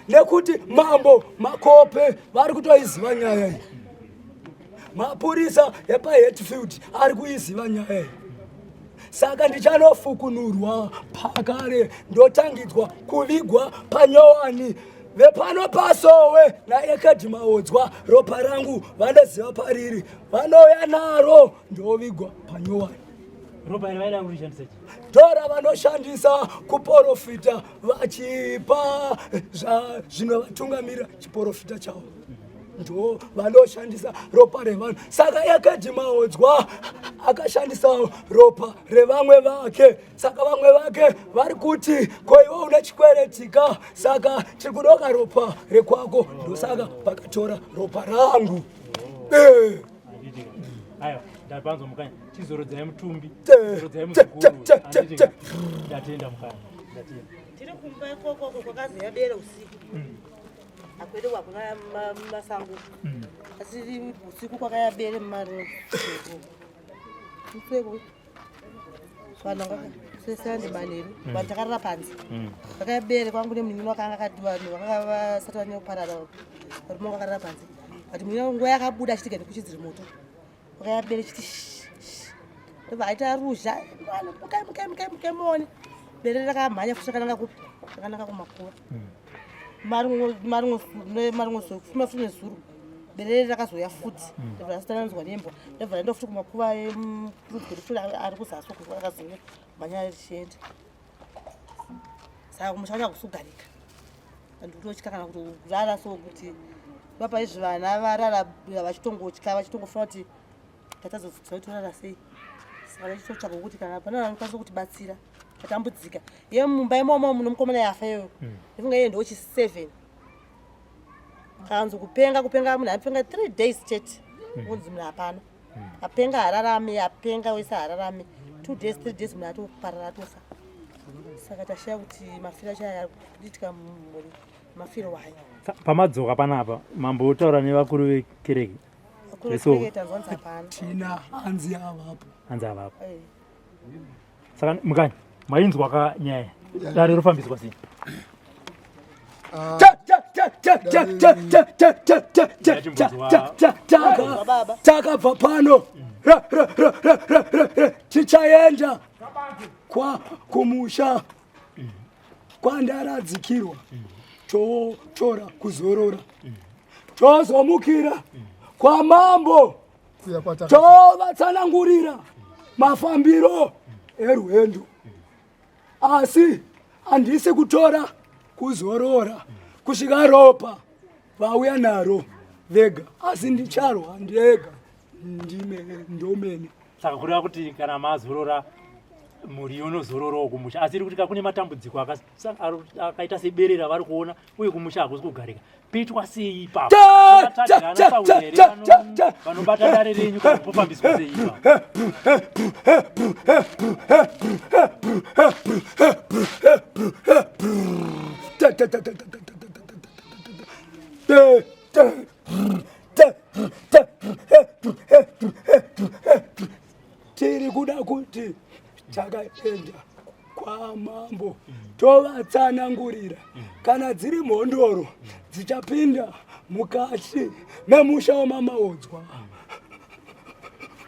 nekuti Mambo Makope vari kutoiziva nyaya iyi, mapurisa epaHatfield ari kuiziva nyaya iyi. Saka ndichanofukunurwa pakare, ndotangidzwa kuvigwa panyowani. Vepano pasowe naEkadhi Maodzwa, ropa rangu vanoziva pariri, vanouya naro, ndovigwa panyowani. Ropa iri vaida kurishandisa chi? Ndora vanoshandisa kuporofita vachipa zvinovatungamira chiporofita chavo, ndo vanoshandisa ropa revanhu. Saka Ekadhi Maodzwa akashandisawo ropa revamwe vake. Saka vamwe vake vari kuti, ko iwe une chikweretika, saka tiri kudoka ropa rekwako. Ndosaka vakatora ropa rangu. Eh. Aiwa, ndapanzwa Mukanya. Chizorodzai mutumbi, zorodzai muzukuru. Ndatenda Mukanya, ndatenda. Tiri kumba ikoko kwakazoya bere usiku. Akwedu hakuna masango, asi usiku kwakaya bere mumauseko, vanhu sesande manheru, vanhu takarara panze. Vakaya bere kwangu nemunin'ina wakanga akati vanhu vakanga vasati vanyoparara, varume vangu vakarara panze, but munin'ina nguva yakabuda achiti ndikuchidzire moto, wakaya bere chiti ndobva aita ruzha, vanhu mukai, mukai, mukai, mukai muone bere rakamhanya futi. Rakananga kupi? Rakananga kumakuva. Marimwe fuma futi nezuro bere rakazoya futi, ndobva rasitananzwa nembwa, ndobva raenda futi kumakuva emurudzi kwedu futi ari kuzasi uko, rakazouya mhanya richienda. Saka kumusha kwacho hakusi kugarika, ndikutotya kana kutorara, so kuti papa izvi vana varara vachitongotya, vachitongofunga kuti tatazodzidzisa kuti torara sei. Saka vachitotsvaga kuti kana pana vanokwanisa kutibatsira, tatambudzika. Ye mumba imomo muno mukomana yafa iyoyo, ndifunga iye ndochi 7 kanzi kupenga, kupenga munhu apenga 3 days chete, kunzi munhu hapana, apenga hararami, apenga wese hararami. 2 days, 3 days, munhu atoparara, atofa. Saka tashaya kuti mafiro acho aya kuitika mumhuri, mafiro ayo. Pamadzoka panapa, mambotaura nevakuru vekereke? Vakuru vekereke tanzwanzi hapana. Tina hanzi avapo. Hanzi avapo. Saka Mukanya, mainzwa ka nyaya, dare rofambiswa sei? Ah, Ta, ta, ta, ta, ta, ta, ta, ta, ta, taka takabva pano, ra, ra, ra, ra, ra, ra, ra, tichaenda kwa kumusha kwandaradzikirwa, totora kuzorora, tozomukira kwamambo, kuya kwataka tovatsanangurira mafambiro erwendo. Asi handisi kutora kuzorora kusvika ropa vauya naro vega, asi ndicharwa ndega, ndime ndomene. Saka kureva kuti kana mazorora, mhuri yonozororawo kumusha, asi iri kuti kune matambudziko akaita sebere ravari kuona, uye kumusha hakusi kugarika, poitwa sei ipapo? Ta, Vana ta, ana ta, Sauro ta, here ta, ta, ta. vanobata dare renyu, kana pofambiswa sei ipapo? Ta, ta, ta, ta, ta, ta, ta, ta, ta, ta, ta, ta, ta, tiri kuda kuti takaenda kwamambo tovatsanangurira kana dziri mhondoro dzichapinda mukati memusha wamaMaodzwa,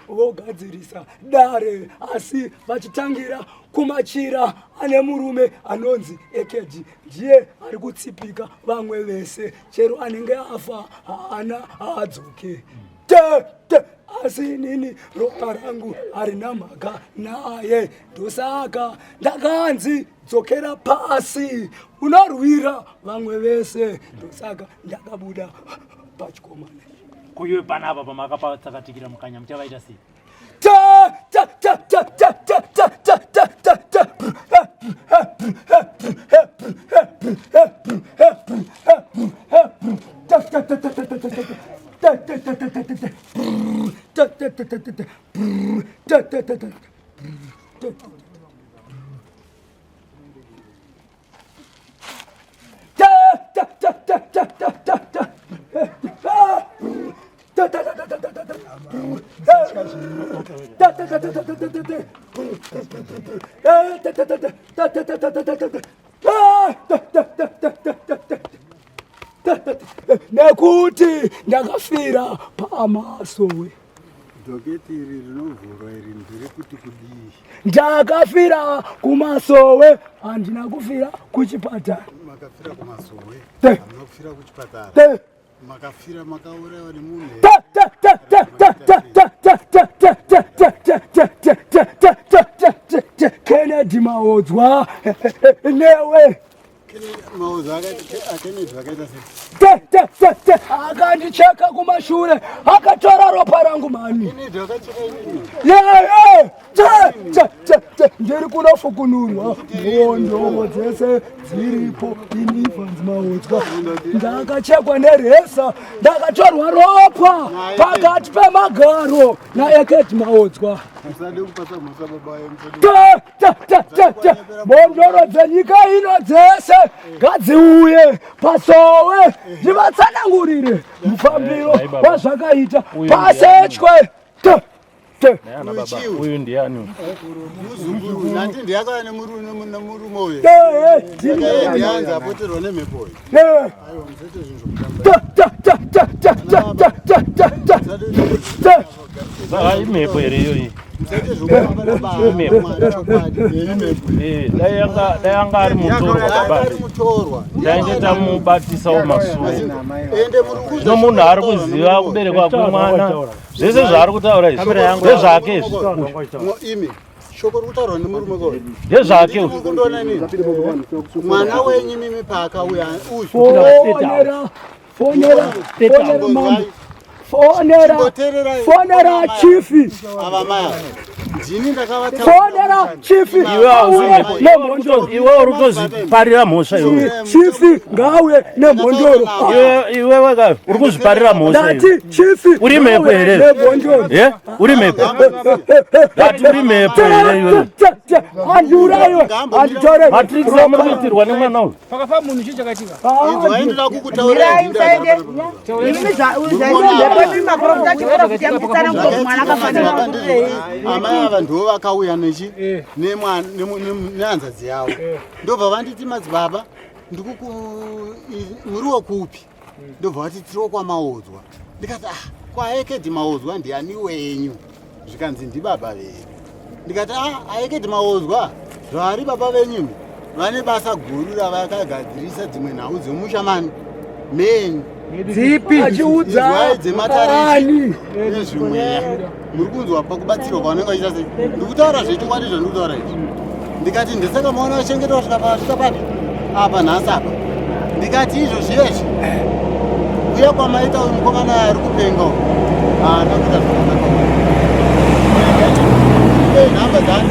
vogadzirisa dare, asi vachitangira kumachira ane murume anonzi Ekeji, ndiye ari kutsipika vamwe vese. Chero anenge afa haana haadzoke te te. Asi inini ropa rangu harina mhaka naye, ndosaka ndakanzi dzokera pasi unorwira vamwe vese, ndosaka ndakabuda pachikomana. Kuiwe panapa pamakapatsakatikira mukanya muchavaita sei? Ta ta ta ta ta ta ta ta ta ta ta Nekuti ndakafira pamasowe. Dhoketi iri rinovhurwa iri nderekuti kudii? Ndakafira kumasowe, handina kufira kuchipatara. Makafira kumasowe, hamuna kufira kuchipatara. Makafira makaurayiwa nemunhu. Kennedy Maodzwa newe akandicheka kumashure akatora ropa rangu mani ndiri kunofukunurwa mhondoro dzese dziripo ini vanzi maodzwa ndakachekwa neresa ndakatorwa ropa pakati pemagaro naeketi maodzwa Mhondoro dzenyika ino dzese ngadziuye pasowe ndivatsanangurire mufambiro wazvakaita pasechwe. Uyu ndiani? Muzukuru nandi ndiyakauya nemurume uyu. Ndianzi apoterwa nemhepo uyu. Aiwa musaite zvinhu zvokutamba. Saka imhepo here iyoyi? Eh, dai anga dai anga ari mutorwa baba. Tainge tamubatisawo masuo. Zvino munhu ari kuziva kuberekwa kwemwana zvese zvaari kutaura izvi ndezvake izvi. Imi shoko riri kutaurwa nemurume ko ndezvake uyu. Kundiona inini mwana wenyu mimi paakauya uyu Fonera, fonera, fonera mambo. Fonera, fonera chifi. Ava mai ava ndini ndakavataura. Fonera chifi. Iwe hauzi Auye mhepo. nemhondoro. Iwe uri kutozviparira mhosva iwe. Chifi ngauye nemhondoro. Iwe iwewe ka uri kuzviparira mhosva iwe. Ndati chifi Uri mhepo ngauye here? nemhondoro. Eh? Uri mhepo. Ndati uri mhepo here iwe? Andiurayiwe, anditore. Matrix amuri kuitirwa nemwana uyu. Pakafa munhu chii chakaitika? Inzwai ndoda kukutaurirai. Amai ava ndivo vakauya nechi eh. nehanzadzi yavo eh. ndobva vanditi madzibaba ndikuku muriwo kupi ndobva vati tiriwo kwamaodzwa ndikati ah kwaekedi maodzwa ndiani wenyu zvikanzi ndibaba vedu ndikati ah aekedi maodzwa zvaari baba venyu vane basa guru ravakagadzirisa dzimwe nhau dzemusha mani menyu dzipi achiudza dzematarisi nezvimweya muri kunzwa pakubatsirwa kwavanenge vachiita sei ndikutaura zvechokwadi zvandikutaura izvi ndikati ndisaka maona vachengetwa svika pasvika papi apa nhasi apa ndikati izvo zviyezvi kuya kwamaita uyu mukomana ari kupenga uyu haana kuita zvakanaka nhamba dzani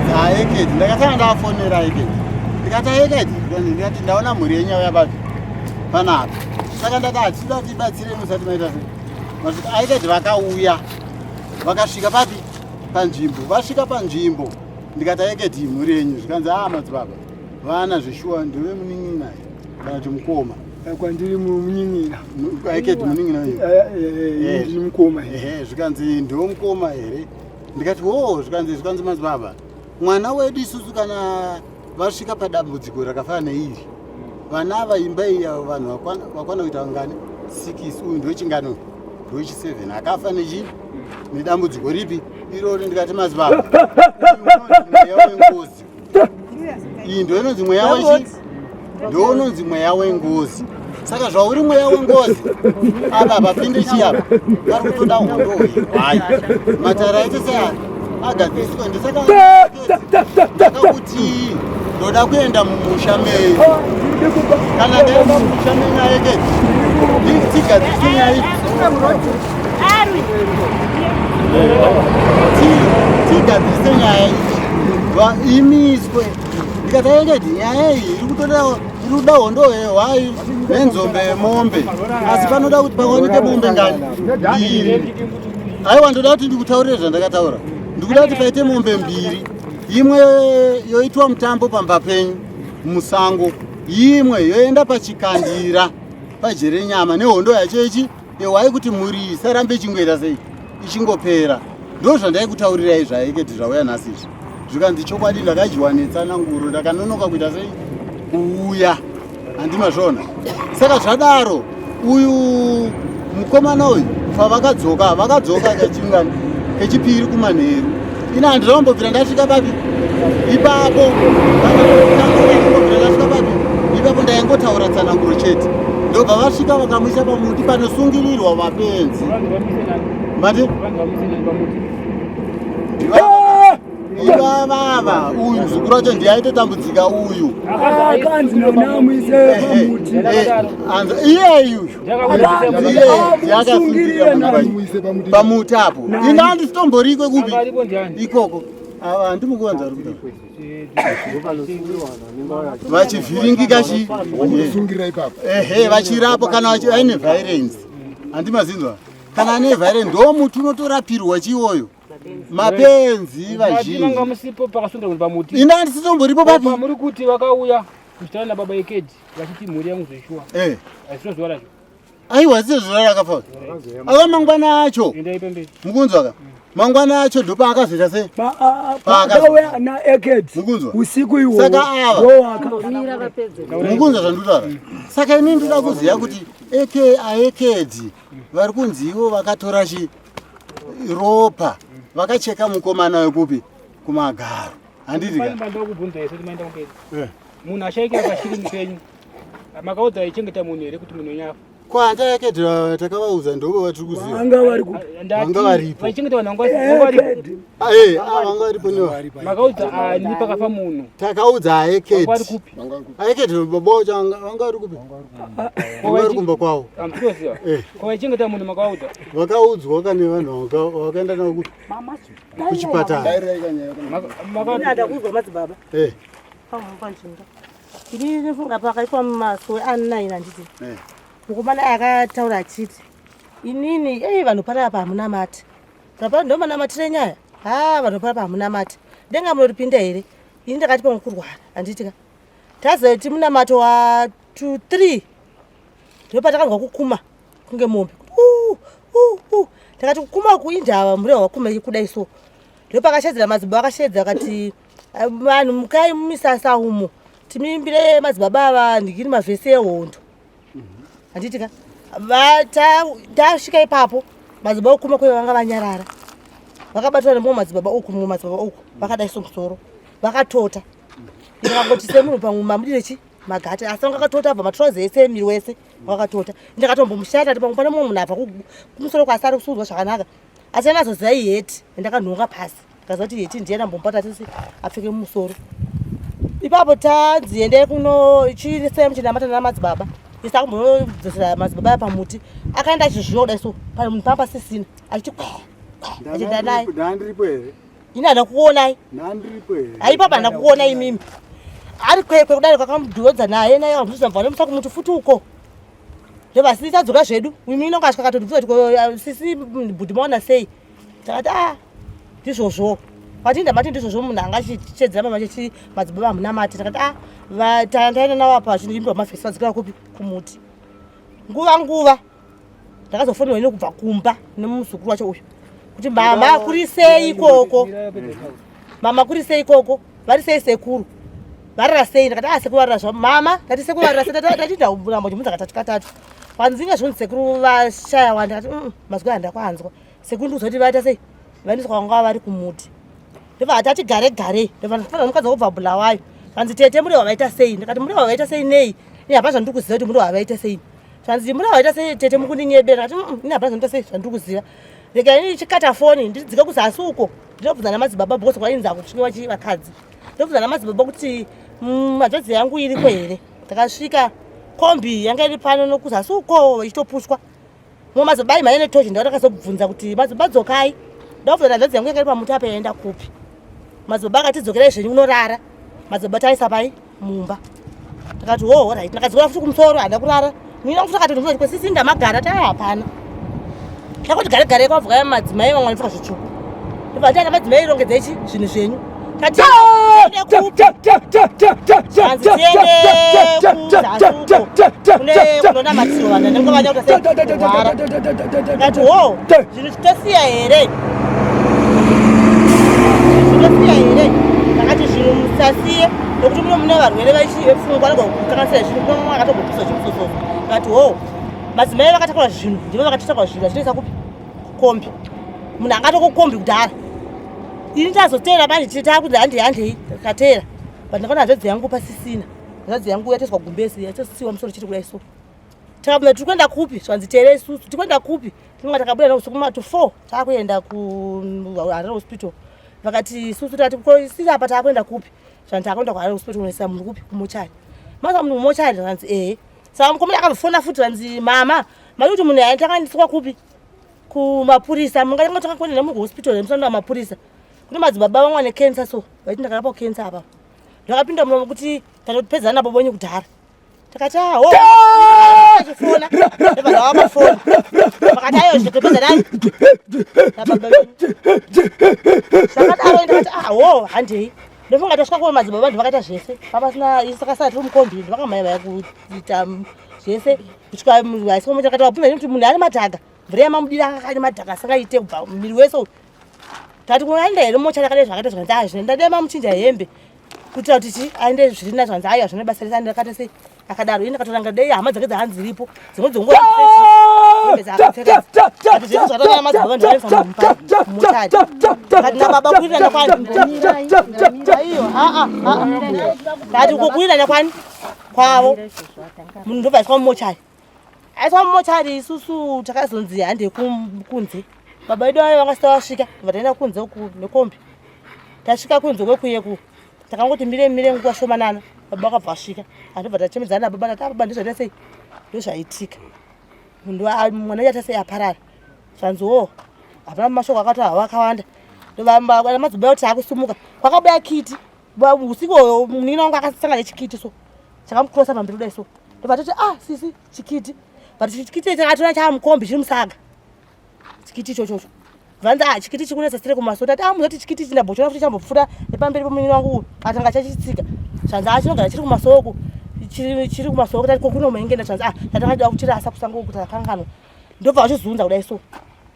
dzaekedi ndakatanga ndafonera ekedi ndikati aekedi ndikati ndaona mhuri yenyu yauya papi panapa saka ndati hatida kuti ibatsire musati maita sei masvika aekedi vakauya vakasvika papi panzvimbo vasvika panzvimbo ndikati aekedi mhuri yenyu zvikanzi aa madzibaba vana zveshuwa ndove munin'ina kana kuti mukoma eh, kwandiri munin'ina aekedi munin'ina uyu eh, eh, ndini mukoma ehe zvikanzi ndiwo mukoma here ndikati wo zvikanzi zvikanzi madzibaba mwana wedu isusu kana vasvika padambudziko rakafanana neiri vana ava imba iyi vanhu vakwana kuita vangani sikisi uyu ndowechingano ndowechi7 akafa nechi nedambudziko ripi irori ndikati madzibaba mweya wengozi iyi ndo inonzi mweya wechi ndo unonzi mweya wengozi Saka zvauri mweya wengozi apa hapapinde chii apa, pari kutoda hondo hwehwai. Matare aite seari agadziriswe. Ndisaka ndakakuti ndoda kuenda mumusha menyu. Kana ndaenda mumusha menyu ayekedzi tigadzirise nyaya iyi, tigadzirise nyaya iyi imiswe. Ndikati ayekedzi nyaya iyi iri kutoda iri kuda hondo hwehwai nenzombe yemombe, asi panoda kuti pawanike mombe ngani? Mbiri. Aiwa, ndoda kuti ndikutaurire zvandakataura. Ndikuda kuti paite mombe mbiri, imwe yoitwa mutambo pamba penyu musango, imwe yoenda pachikandira pajerenyama nehondo yacho ichi yehwai, kuti mhuri isarambe ichingoita sei, ichingopera. Ndo zvandaikutaurirai zvaeketi zvauya nhasi izvi. Zvikanzi chokwadi ndakadyiwa netsananguro, ndakanonoka kuita sei kuuya, handimazvona. Saka zvadaro, uyu mukomana uyu pavakadzoka, vakadzoka kachingani kechipiri kumanheru. Ina handina kumbobvira ndasvika papi ipapo, ndasvika papi ipapo, ndaingotaura tsananguro chete. Ndobva vasvika vakamuisa pamuti panosungirirwa vapenzi. Mati ivavava uyu muzukuru wacho ndiye aitotambudzika uyu. Akanzi namuise pamuti. Iyeyu uyu akasungirira pamuti apo. Ina handisitomborikwe kupi ikoko, handimukuvanza vari kutaura vachivhiringika chi ehe vachirapo kana aine violence, handimazinzwa. Kana ane violence ndo muti unotorapirwa chiwoyo mapenzi vazhinji. Manga musipo pakasungira kuti pamuti. Ina handisitomboripo papi. Muri kuti vakauya kuchitaura nababa Ekedi vachiti mhuri yangu zveshuwa. Haisiro zuva racho. Aiwa, sio zuva rakafa. Ava mangwana acho. Endai pemberi. Mukunzwa ka? Mangwana acho ndopaakazoita sei? Paakauya naekedi Mukunzwa? usiku iwowo. Saka ava ndowaka mukunzwa zvandikutaura. Saka ini ndoda kuziva kuti eke aekedi vari kunzi ivo vakatora chi ropa vakacheka mukomana wekupi kumagaro, handiti ka? Pane ndokubvunza isu kuti maenda kumberi. Munhu ashaikira pashiri mupenyu. Makaudza aichengeta munhu here kuti munhu wenyu afa? Kwanda ekedi takavaudza, ndovo vatiri kuziva. Vanga vari kupi? Vanga varipo. Vaichengeta vanhu vanga varipo. Ekedi. Vanga varipo newa. Makaudza ani pakafa munhu? Takaudza Vanga vari aekedi. kupi? Aekedi baba wacho vanga vari kupi? Vanga vari kumba kwavo. Hamutinoziva. Ko vaichengeta munhu makaudza? Vakaudzwa kane vanhu vakaenda navo kuchipatara. Ndakuudzwa madzibaba. Panzvimbo ini ndinofunga pakaitwa masuwe a9, handiti? Mukomana akataura achiti inini ei vanhu panapa hamuna mati apa, ndo manamatire nyaya. Ha, vanhu panapa hamuna mati, denga munoripinda here? Ini ndakati pamwe kurwara, handiti ka? Tazoti munamato wa 2 3 ndopatakanzwa kukuma kunge mombe, "Uu, uu, uu." Takati kukuma kuindava murehwa wakuma kudai so. Ndopakashedzera madzibaba, akashedza akati, "Vanhu mukai mumisasa umo timiimbire madzibaba ava ndikini mavhesi ehondo," handiti ka? Tasvika ipapo madzibaba okuma kwe vanga vanyarara, vakabatwa nemumwe madzibaba uku, mumwe madzibaba uku, vakadai somusoro vakatota. Ndikangoti semunhu pamwe mamudire chi magati, asi vanga vakatota abva matrozi ese, miri wese wakatota. Ndakatombomushata kuti pamwe pane mumwe munhu abva kumusoro kwasi ari kusunzwa zvakanaka, asi anazoziva iheti. Ndakanhonga pasi, ndikaziva kuti heti ndiye ndambomupata tisi apfeke mumusoro ipapo. Tanzi endai kuno chisai muchinamata namadzibaba. Isa kumbodzosera madzibaba aya pamuti. Akaenda achizviwa kudai so munhu pamba pasisina, achiti kwe kwe, achienda naye. Ndandiripo here? Ini handina kukuonai. Ndandiripo here? Haipapa handina kukuona imimi. Ari kwekwe kudai kwakamudhodza naye naye vamuzvizambva nemusa kumuti futi uko. Ndobva tadzoka zvedu. Imi inonga asvika akatondibvunza kuti ko, sisi bhudhi maona sei? Takati a ndizvozvo patinda mati ndizvozvo, munhu anga achichedzera mama chechi madzibaba hamuna mati. Takati a taenda navo apa achiimbirwa mavhesi, vadzikira kupi kumuti. Nguva nguva ndakazofonерwa ini kubva kumba nemuzukuru wacho uyu kuti mama kuri sei ikoko, mama kuri sei ikoko, vari sei sekuru, varara sei? Ndakati a sekuru varara zvavo mama. Ndati sekuru varara sei? Ndati ndambo chimudza katatu katatu panzinga zvonzi sekuru vashaya wani. Ndakati mazwi aya ndakwanzwa sekuru, ndikuzoti vaita sei, vaendeswa kwanga vari kumuti. Ndobva tati gare gare, ndobva ndafanira mukadzi wobva Bulawayo. Vanzi tete murehwa vaita sei? Ndakati murehwa vaita sei nei? Ini hapana zvandiri kuziva kuti murehwa vaita sei. Zvanzi mura waita sei tete mukundinyebera ati mm, ini hapana zvanoita sei zvandiri kuziva. Rega ini ndichikata foni ndidzike kuzasi uko ndinobvunza namadzibaba because kwainzi akusvikiwa chi vakadzi. Ndobvunza namadzibaba kuti mm, hanzvadzi yangu iriko here. Takasvika kombi yanga iri pano nokuzasi uko ichitopushwa. Mumwe madzibaba aimhanya netochi ndava takazobvunza kuti madzibaba dzokai. Ndabvunza hanzvadzi yangu yanga iri pamuti apa yaenda kupi. Madzibaba akati dzokerai zvenyu unorara. Madzibaba taisa pai mumba. Takati ho right. Ndakadzokera futi kumusoro handina kurara. Mina futi akati ndikuti kwesisi ndamagara taa hapana. Takuti gare gare kwabva kaya madzimai vamwe vanopfeka zvitsvuku. Ndobva ndati madzimai rongedzei chi zvinhu zvenyu. Tati kunonamatirwa vanhu vanenge vanya kuti ho zvinhu tosiya here tosiya here takati zvinhu musasiye nokuti muno mune varwere vepfungwa vanogona kukanganisira zvinhu kune mumwe akatombopisa zvimusososo tikati ho madzimai vakatakura zvinhu ndivo vakatitakura zvinhu vachinoisa kupi kukombi munhu angatokukombi kudhara ini tazoteera manje takuti handei handei tikateera but ndakaona hanzvadzi yangu pasisina hanzvadzi yangu yatoiswa gumbezi yatosiwa musoro chiri kudai so takabvunza tiri kuenda kupi zvanzi teere isusu tiri kuenda kupi tinonga takabuda neusiku matu four taakuenda kuharare hospital vakati isusu takati ko isisi apa taakuenda kupi zvanzi taakuenda kuharare hospital kunoisa munhu kupi kumochari maza munhu kumochari zvanzi ehe saka mukomana akazofona futi zvanzi mama mari kuti munhu takaendeswa kupi kumapurisa mungatanga tanga kuenda nemunhu kuhospital nemusana mapurisa kune madzibaba vamwe vane cancer so vaiti ndakarapa cancer apa ndakapinda munomo kuti tatopedzana nabo bonye kudhara takati ah, ho achifona ndobva vamafona vakati ayo zvitopedza nani zvakadaro ndakati ah ho handei ndofunga tasvika kuva madzibaba vanhu vakaita zvese papasina isu takasara tiri mukombi vakamhanya vaya kuita zvese kusvika vaiswa muchakati vabvunza kuti munhu ane madhaga mvura yamamudira anga ane madhaga asingaite kubva muviri wese uyu tati kunoenda here mocha rakadai zvakaita zvikanzi ah zvino ndadai mamuchinja hembe kuitira kuti chi aende zviri na zvanzi aiwa zvine basa rese aende akata sei akadaro ini ndakatoranga dei hama dzake dzahanzi dziripo dzimwe dzongoati kuwirirana kwani kwavo munhu ndobva aiswa mumochari aiswa mumochari isusu takazonzi hande kunze baba vedu vayo vangasita vasvika bva taenda kunze uku nekombi tasvika kunze kwekuyeku takangoti mire mire nguva shomanana baba vakabva vasvika andobva tachemedzana nababa tati ababa ndizvaita sei ndozvaitika mwana uyu aita sei aparara zvanzi wo hapana mashoko akati hawa akawanda madzibaba kuti akusumuka kwakabuya kiti usiku uyo munin'ina wangu akasangana nechikiti so chakamukurosa pamberi kudai so ndobva toti ah sisi chikiti but chikiti chakatona chaamukombi chiri musaga chikiti ichochocho vanzi ah chikiti chikunetsa sire kumaso tati ah muzoti chikiti ichi ndambochiona futi chambopfuura nepamberi pemunin'ina wangu uyu atanga chachitsika zvanzi ah chinogara chiri kumaso uku chiri kumaso uku tati kokunomaingenda zvanzi ah tatanga tida kuchirasa kusango uku takakanganwa ndobva vachizunza kudai so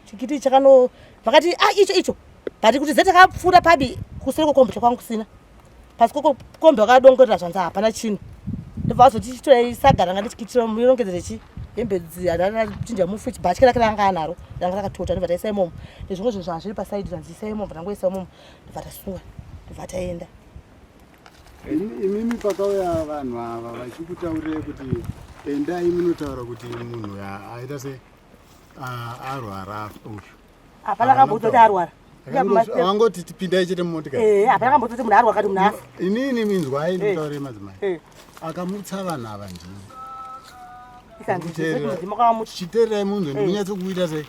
chikiti chakano vakati ah icho icho but kuti ze takapfuura pabi kuseri kwekombiyuta kwangu kusina pasi kwekombi vakadongorera zvanzi hapana chinhu ndobva vazoti chitorai saga ranga ndichikitira murongedzere chi hembe chinja mufu bhatya rake ranga anaro ranga rakatota ndobva taisa imomo nezvimwe zvinhu zvanga zviri pasaidi zvanzi isai imomo tangoisa imomo ndobva tasunga ndobva taenda imimi pakauya vanhu ava vachikutaurirai kuti endai munotaura kuti munhu aita se arwara uyu hapana akamboudza kuti arwara vangoti tipindai chete mumotikari eh, hapana akamboudza kuti munhu arwara kati munhu afa inini minzwai ndikutaurei madzimai eh. akamutsa vanhu ava ndini chiteererai munzwe eh. ndikunyatso kuita sei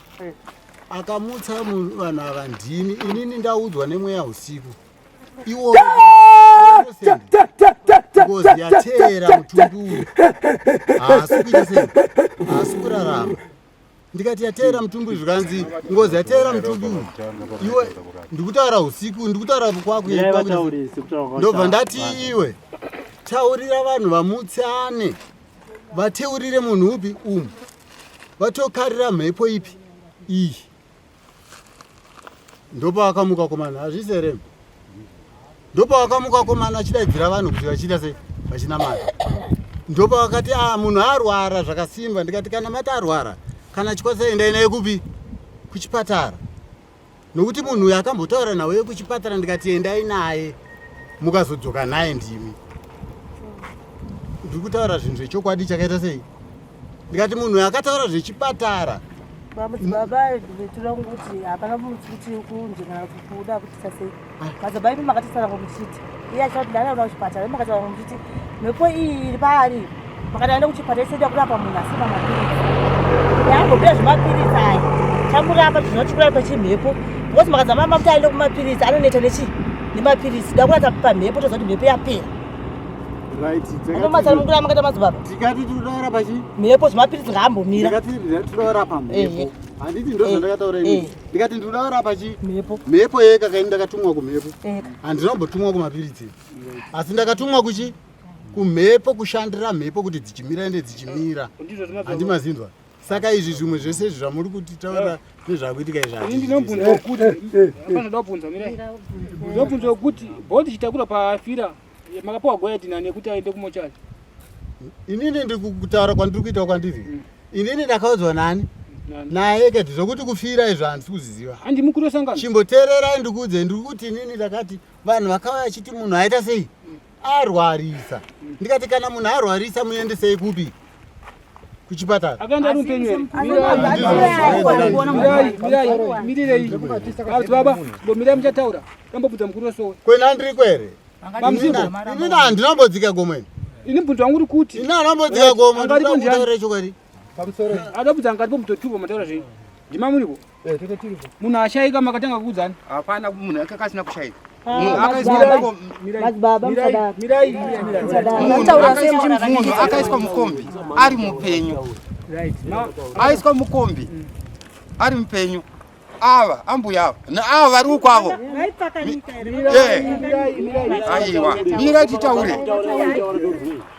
akamutsa vanhu ava ndini inini ndaudzwa nemweya usiku iwo ngozi yateera mutumbi uyu haasi kuita sei haasi kurarama ndikati yateera mutumbi uyu zvikanzi ngozi yateera mutumbi uyu iwe ndikutaura usiku ndikutaura kwakundobva ndati iwe taurira vanhu vamutsane vateurire munhu upi umu vatokarira mhepo ipi iyi ndopavakamuka komana hazvisi here ndopavakamuka komana achidaidzira vanhu kuti vachiita sei vachinamata ndopavakati a ah, munhu arwara zvakasimba ndikati kana mati arwara kana achikwanisa endai naye kupi kuchipatara nokuti munhu uyu akambotaura nawe kuchipatara ndikati endai naye mukazodzoka naye ndimi ndiri kutaura zvinhu zvechokwadi chakaita sei Ndikati munhu uyu akataura zvechipatara. Baba toda kuti hapana kuti kunze kana kuda kuti sasei. Madzibaba imi makatitsanangura muchiti iye achati ndani anoda kuchipatara imi makatsanangura muchiti mhepo iyi iri paari makati aenda kuchipatara isida kurapa munhu asina mapiritsi yaambobuda zvemapiritsi aya chamurapa chinoti kurapa chimhepo because makadza mama kuti aende kumapiritsi anoneta nechi nemapiritsi da kurata pamhepo toziva kuti mhepo yapera anomatsanangura makaita madzibaba tikati tinoda kurapa chi mhepo zvemapiritsi ngaambomira tikati tinoda kurapa mhepo handiti ndozvandakataura ini ndikati ndinoda kurapa chi mhepo mhepo yeka kaini ndakatumwa kumhepo handina kumbotumwa kumapiritsi asi ndakatumwa kuchi kumhepo kushandira mhepo kuti dzichimira ende dzichimira handi mazinzwa saka izvi zvimwe zvese izvi zvamuri kutitaura nezvakuitika izvi Ini ndinobvunza kuti panoda kubvunza mirai ndinobvunza kuti bhodhi chitakura paafira makapiwa goyati nani yekuti aende kumochari inini ndiri kutaura kwandiri kuita kwandiri inini ndakaudzwa nani naye kati zvokuti kufira izvo handisi kuzviziva handi mukuru wesangano chimboteererai ndikuudze ndiri kuti inini ndakati vanhu vakauya achiti munhu aita sei arwarisa ndikati kana munhu arwarisa muendesei kupi kuchipatara akaenda ari mupenyu here mirirei baba mirai muchataura tambobvunza mukuru wesowe kwena ndiri kwere Inini handinambodzika gomo ini. Ini mubvunzo wangu uri kuti. Ini handinambodzika gomo ndinotaura chokwadi. Pamusoro. Adabvunza angati pomutotupo mataura zvenyu. Ndima muripo? Eh, tete tiripo. Munhu ashaika makatanga kuudzani? Hapana munhu akanga asina kushaika. Munhu akaiswa mukombi ari mupenyu. Aiswa mukombi ari mupenyu. ava ambuya ava naava vari uko avo eh. aiwa mirai titaure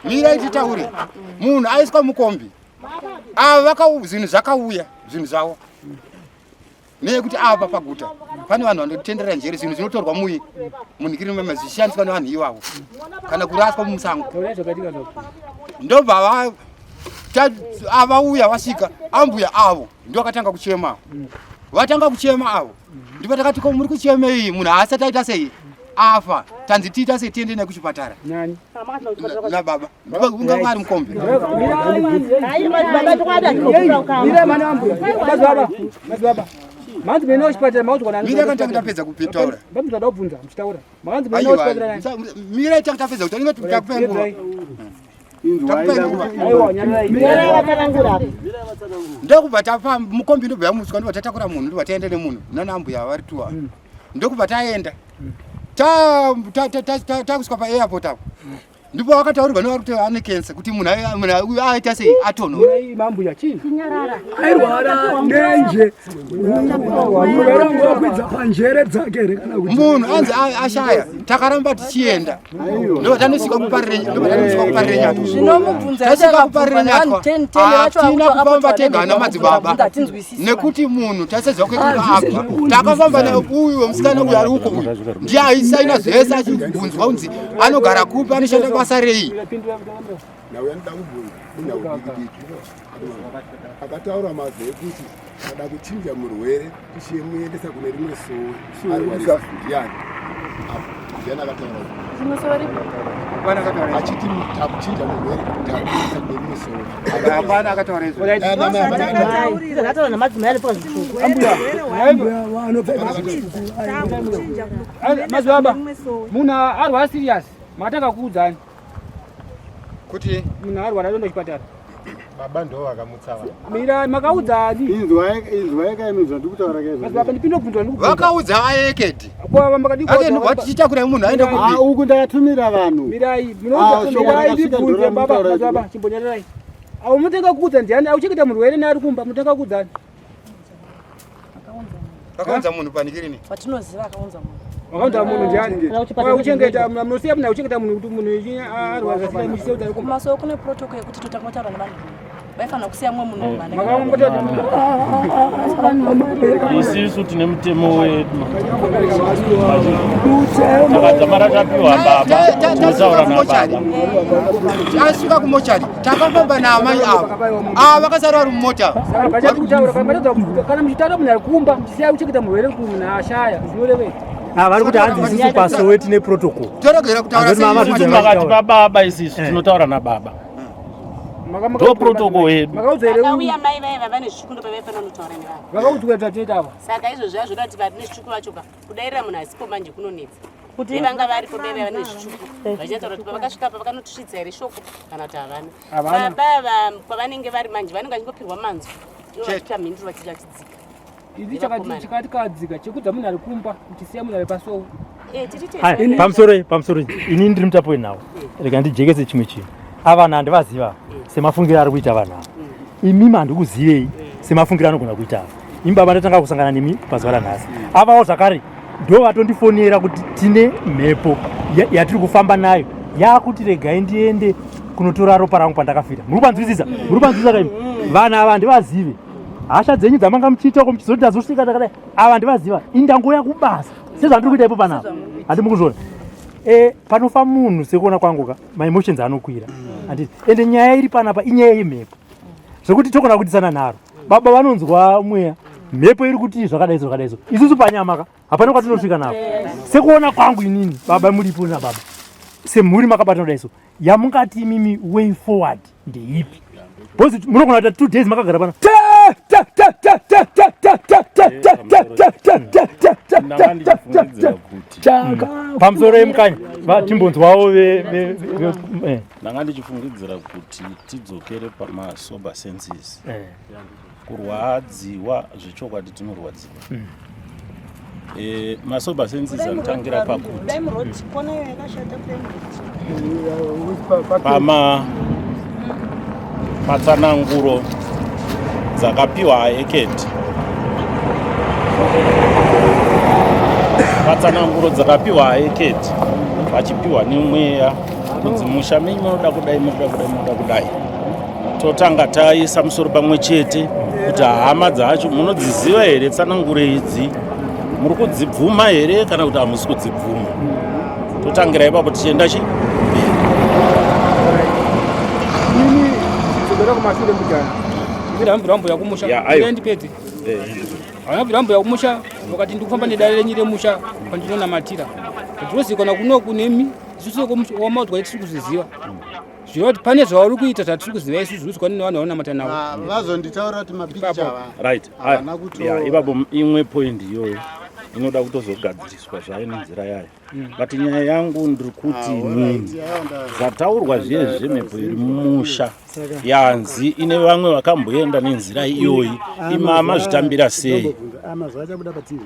mirai titaure munhu aiswa mukombi ava zvinhu zvakauya zvinhu zvavo neyekuti ava paguta pane vanhu vanotendera njere zvinhu zvinotorwa muyi munhikiri mema zvichishandiswa nevanhu ivavo kana kuraswa mumusango ndobva avauya vasvika ambuya avo Ndio akatanga kuchema. Vatanga kuchema avo. Ndipo takati ko muri kuchemei munhu haasati aita sei? Afa. Tanzi tiita sei tiende naye kuchipatara. Nani? Na baba. Ndipo unga ari mukombi. Manzi mene kuchipatara maudzwa nani? Mira kana tapedza kupitaura. Baba mtoda kubvunza muchitaura. Makanzi mene kuchipatara nani? Mira tapedza kutaura inga takupa nguva. Ndokubva tafa mukombi ndobva yamutswa ndobva tatakura munhu ndobva taenda nemunhu nana ambuya vari tuwa mm. ndokubva taenda mm. takusvika paairport apo mm. ndipo vakataurirwa nevari kuti ane kensa kuti munhu uyu aita sei atonhora mambuya chii airwara nenje wakwidza panjere dzake here kana kuti munhu anzi ashaya takaramba tichienda ndobva tanosvika kuparirenyatwa zvinomubvunza kuparirenyatwa hatina kufamba tega ana madzibaba nekuti munhu taisaziva kwekuabva takafamba naye uyu wemusikana uyu ari uko uyu ndiye aisaina zvese achibvunzwa kunzi anogara kupi anoshanda basa rei Nauya ndoda kubvunza inhau diki diki. Akataura mazwi ekuti kada kuchinja murwere tichimuendesa kune rimwe sowe arwarisa ndiani? Apa ndiani akataura Rimwe sowe ripi? Hapana akataura achiti takuchinja murwere takuendesa kune rimwe sowe. Hapana akataura izvo. Akataura namadzimai anopfeka zvitsvuku. Ambuya, vanopfeka zvitsvuku. Madzibaba, munhu arwara serious, makatanga kuudzani. Kuti munhu arwara aenda kuchipatara. Baba ndo vakamutsa vanhu. Mira makaudza ani? Inzwai inzwai kai zvandiri kutaura kai. Madzibaba ndipinde kubvunzwa ndikubvunza. Vakaudza aekedi. Kwa makadii kuudza? Ake watichitakura munhu aende kupi? Ah uku ndakatumira vanhu. Mirai munoudza mirai ndibvunze baba madzibaba chimbonyararai. Awo munotenga kuudza ndiani? Auchengeta murwere neari kumba munotenga kuudza ani? Akaunza munhu panikirini. Watinoziva akaunza munhu. Wakaunza munhu ndiani? Uchengeta munosiya munhu uchengeta munhu kuti munhu arwadza sei muchisiya kuti ari kumba. Kumasowe kune protocol yekuti totanga kutaura nevanhu. Vaifanira kusiya mumwe munhu mumba. Isisu tine mutemo wedu. Takadzamara tapiwa baba tinotaura nababa. Tasvika kumochari takafamba naamai avo ava vakasara vari mumota kana muchitaura munhu ari kumba muchisiya kuchengeta murwere kuti munhu ashaya zvinorevei Ah, vari kuti hanzi isisu pasowe tine protocol toregera kutaura pakati pababa isisu eh. tinotaura nababa. Ndo protocol yedu. Vakauya mai vaiva vane zvitsvuku ndopavaifanira kunotaura nevanhu. Vakaudzwa tateta ava. Saka izvozvo zvazvoda kuti vane zvitsvuku vacho ka kudairira munhu asipo manje kunonetsa. Kuti vanga varipo mai vaiva nezvitsvuku vachitaura kuti pavakasvika apa vakanotisvitsa here shoko kana kuti havana. Baba ava kwavanenge vari manje vanenge vachingopirwa manzwi ivo vachiita mhinduro vachidzika. Izi chakatikadzika chekudza munhu ari kumba kuchisiya munhu ari pasowe. Eh, pamusoro pamusoro ini ndiri mutapo wenhau rega ndijekese chimwe chinhu ava vanhu handivaziva semafungiro ari kuita vanhu ava imimi handikuzivei semafungiro anogona kuita ava imi baba ndatanga kusangana nemi pazuva ranhasi avawo zvakare ndo vatondifonera kuti tine mhepo yatiri kufamba nayo yakuti regai ndiende kunotora ropa rangu pandakafira muri kupanzwisisa muri kupanzwisisa kaimi vanhu ava handivazive hasha dzenyu dzamanga muchiita uko muchizoti ndazosvika takadai ava handivaziva indangouya kubasa sezvandiri kuita ipo panapa handi mukuzviona e, panofa munhu sekuona kwangu ka maemotions anokwira handiti ende nyaya iri panapa inyaya yemhepo zvekuti togona kuitisana nharo baba vanonzwa mweya mhepo iri kuti zvakadai so zvakadai so isusu panyama ka hapana kwatinosvika napo sekuona kwangu inini baba muripo nababa semhuri makabatana kudai so yamungati imimi way forward ndeipi because munogona kuita two days makagara pana pamusoro yemukanya timbonzwawo eh. ndanga ndichifungidzira kuti tidzokere pamasober senses eh. Kurwadziwa zvechokwadi tinorwadziwa. Mm. Eh, masober senses anotangira pakuti pama patsananguro dzakapiwa aeketi patsananguro dzakapiwa aeketi vachipiwa nemweya kunzi musha menyu munoda kudai munoda kudai munoda kudai totanga taisa musoro pamwe chete kuti hama dzacho munodziziva here tsananguro idzi muri kudzibvuma here kana kuti hamusi kudzibvuma totangira ipapo tichienda chi ini dzokera kumashure mujana ndambira mbuya kumusha ndipedze eh. Vanabvira mbuya kumusha vakati ndikufamba nedare renyu remusha pandinonamatira ndinozikanwa kunoku nemi isusu wamaudzwa tiri kuzviziva zvireva kuti pane zvauri kuita zvatiri kuziva isu zviri kuzikwa nevanhu vaunamata navo ah, vazonditaura kuti mapikicha ava right havana kuto ipapo imwe point iyoyo inoda kutozogadziriswa zvayo nenzira yayo mm. but nyaya yangu ndiri kuti ah, nini zvataurwa zviye zvemhepo iri mumusha yanzi ine vamwe vakamboenda nenzira iyoyi ah, imama zvitambira sei mazuva achabuda patv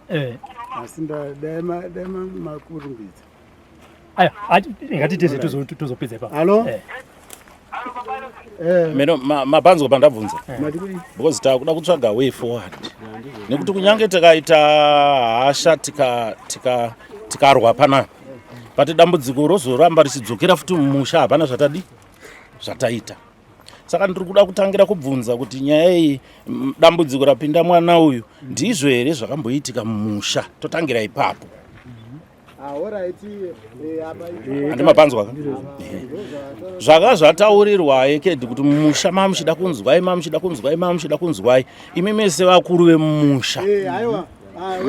here eh. asi dai makurumbidza Aya, ngatiite zve tozopedza ipapo. Halo? Eh. eh. Meno mapanzwa pandabvunza. Eh. Because takuda kutsvaga way forward. Nekuti kunyange tikaita hasha tika tika tikarwa panapa. But dambudziko rozoramba richidzokera futi mumusha hapana zvatadi zvataita. Saka ndiri kuda kutangira kubvunza kuti nyaya iyi dambudziko rapinda mwana uyu ndizvo here zvakamboitika mumusha totangira ipapo. Handi mapanzwa ka? Zvaka zvataurirwa ekedhi kuti mumusha mamuchida kunzwai mamuchida kunzwai mamuchida kunzwai imi mese vakuru vemumusha eh, ah,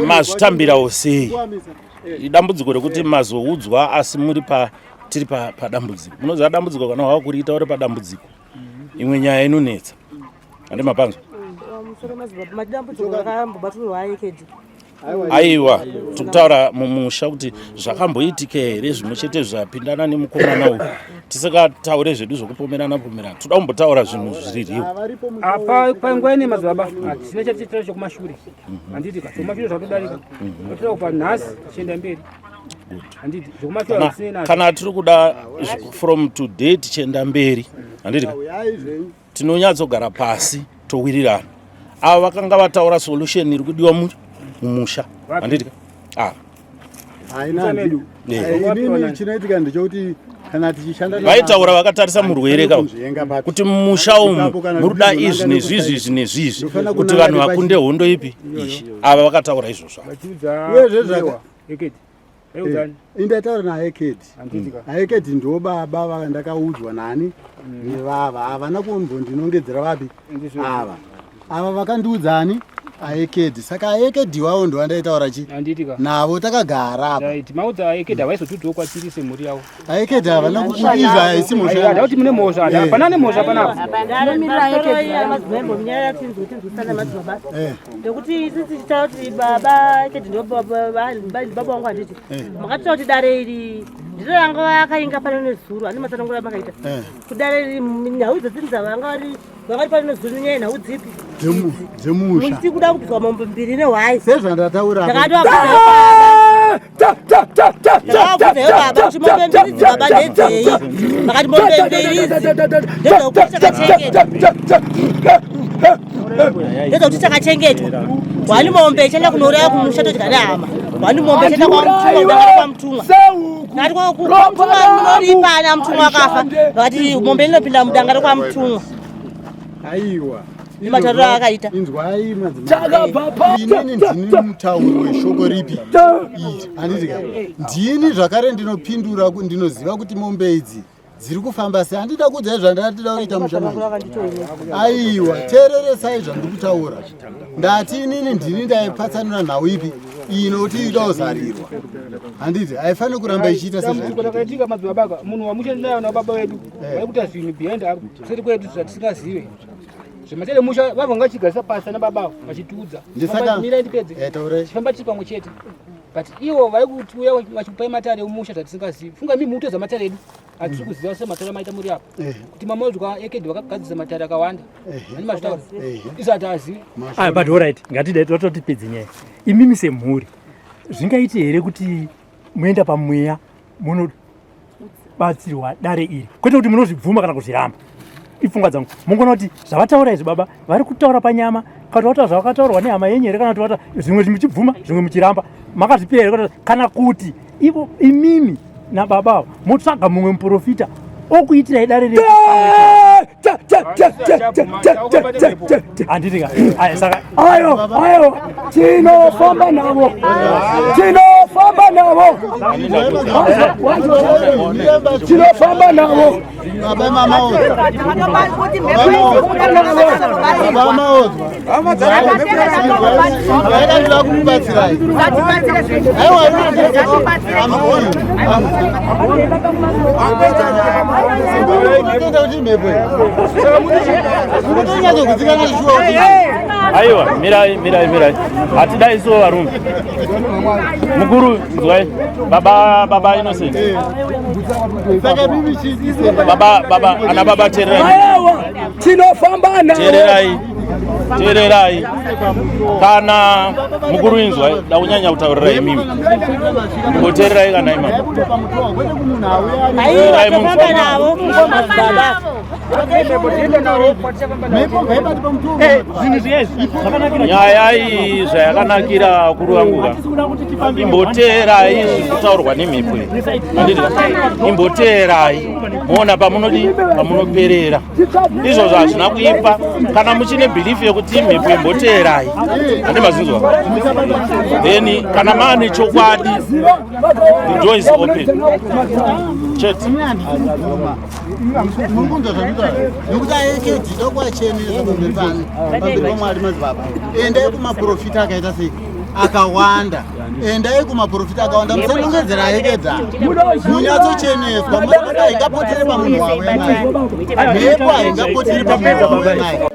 mazvitambirawo sei idambudziko rekuti mazoudzwa asi muri pa tiri padambudziko munoziva dambudziko kana wakuriita uri padambudziko imwe nyaya inonetsa handi mapanzwa aiwa tikutaura mumusha kuti zvakamboitika here zvimwe chete zvapindana nemukomana uyu tisingataure zvedu zvekupomerana pomerana toda kumbotaura zvinhu zviririwo apa panguva ine madzibaba hatisina chatichitira chokumashure mhm. handiti ka chokumashure zvatodarika mhm. totora kubva nhasi tichienda mberi kana tiri kuda from today tichienda mberi handiti ka tinonyatsogara pasi towirirana ava vakanga vataura solution iri kudiwa mumusha handiti ka ava haina chinoitika ndechekuti kana tichishanda vaitaura vakatarisa murwere ka kuti mumusha umu muruda izvi nezvizvi izvi nezvizvi kuti vanhu vakunde hondo ipi izvi ava vakataura izvozvo uyezve Eh, indataura naekedi aekedi ndo baba vandakaudzwa nani mm. nevava havana kumbondinongedzera vapi ava ava vakandiudza ani Aekedhi saka aekedhi iwawo ndowandaitaura chi navo takagara apa. Right, maudza aekedhi havaizotudzawo kwatiri semhuri yavo. Aekedhi havana kukuizva haisi mhosva. Hada kuti mune mhosva, eh. hapana nemhosva panapa. Eh. Nekuti isi tichitaura kuti baba ekedhi ndo baba wangu handiti. Eh. Makataura kuti dare iri ndiro ranga vakainga pano nezuro, ane matsananguro amakaita. Kudare iri nhau dzedzinza vanga vari Vakati pane zvinhu nyaya nhau dzipi? Dzemusha. Muchiti kuda kubviswa mombe mbiri nehwai. Sezvandataura. Ndakavabvunza baba kuti mombe mbiri idzi baba ndedzei? Vakati mombe mbiri idzi ndedzokuti takachengetwa. Ndedzokuti takachengetwa. Hwani mombe ichaenda kunouraya kumusha todya nehama. Hwani mombe ichaenda kwamutumwa kudangara kwamutumwa. Ndati kwamutumwa munoripa ana mutumwa akafa. Vakati mombe inopinda mudanga rekwamutumwa. Aiwa. Nematauriro aakaita. Inzwai madzimai. Inini ndini mutauri weshoko ripi? Iri. Handiti ka? Ndini zvakare ndinopindura ndinoziva kuti mombe idzi dziri kufamba sei handida kuudzai zvandatida kuita musha manje aiwa teereresai zvandiri kutaura ndati inini ndini ndaipatsanura nhau ipi iyi nokuti ida kuzarirwa handiti haifaniri kuramba ichiita sezvaitika madzibaba munhu wamuchandinayo nababa vedu eh. vaikuita zvinhu behind kuseri kwedu zvatisingazive zvematele musha vabva ngachigarisa pasi ana baba vachitiudza mirai ndipedze eh, chifamba tiri pamwe chete but ivo vari kutiuya vachikupai matare emusha zvatisingazivi funga imi mutoza matare edu hatisi kuziva sematare amaita muri apa eh. kuti mamauzwa ekedhi vakagadzirisa matare akawanda eh. ani mazvitaura eh. isu hatiazivi ah, but orit ngatidai tototipedze nyaya imimi semhuri zvingaite here kuti muenda pamweya munobatsirwa dare iri kwete kuti munozvibvuma kana kuzviramba ipfungwa dzangu mungona kuti zvavataura izvi baba vari kutaura panyama kana kuti vataura zvavakataurwa nehama yenyu here kana kuti vata zvimwe muchibvuma zvimwe muchiramba makazvipira here kana kuti ivo imimi nababa ava motsvaga mumwe muprofita okuitirai dare handiti ka aya saka ayo ayo tinofamba navo tinofamba navo tinofamba navo Aiwa, mirai, mirai, mirai. Hatidai so varume. Mukuru, inzwai. Baba, baba Innocent. Baba, baba, ana baba teererai. Aiwa, tinofamba navo. Teererai. Teererai. Kana mukuru inzwai, da kunyanya kutaurira imimi. Mboteererai kana imama. Aiwa, tofamba navo mukoma baba. Nyaya iyi zvayakanakira vakuru vangu ka imboteerai zviri kutaurwa nemhepo iyi handiti imboteerai moona pamunodi pamunoperera izvozvo hazvina kuipa kana muchine bhilifu yekuti imhepo imboteerai handi mazinzwa then kana maane chokwadi the door is open chete Muri kunzwa zvandinotaura nekuti aekedhi tokuachenesa pamberi pano pamberi pamwari madzibaba endai kumaprofita akaita sei akawanda endai kumaprofita akawanda musanongedzera aekedha munyatsocheneswa madzibaba haingapotere pamunhu wauya naye mhepo haingapotere pamunhu wauya naye.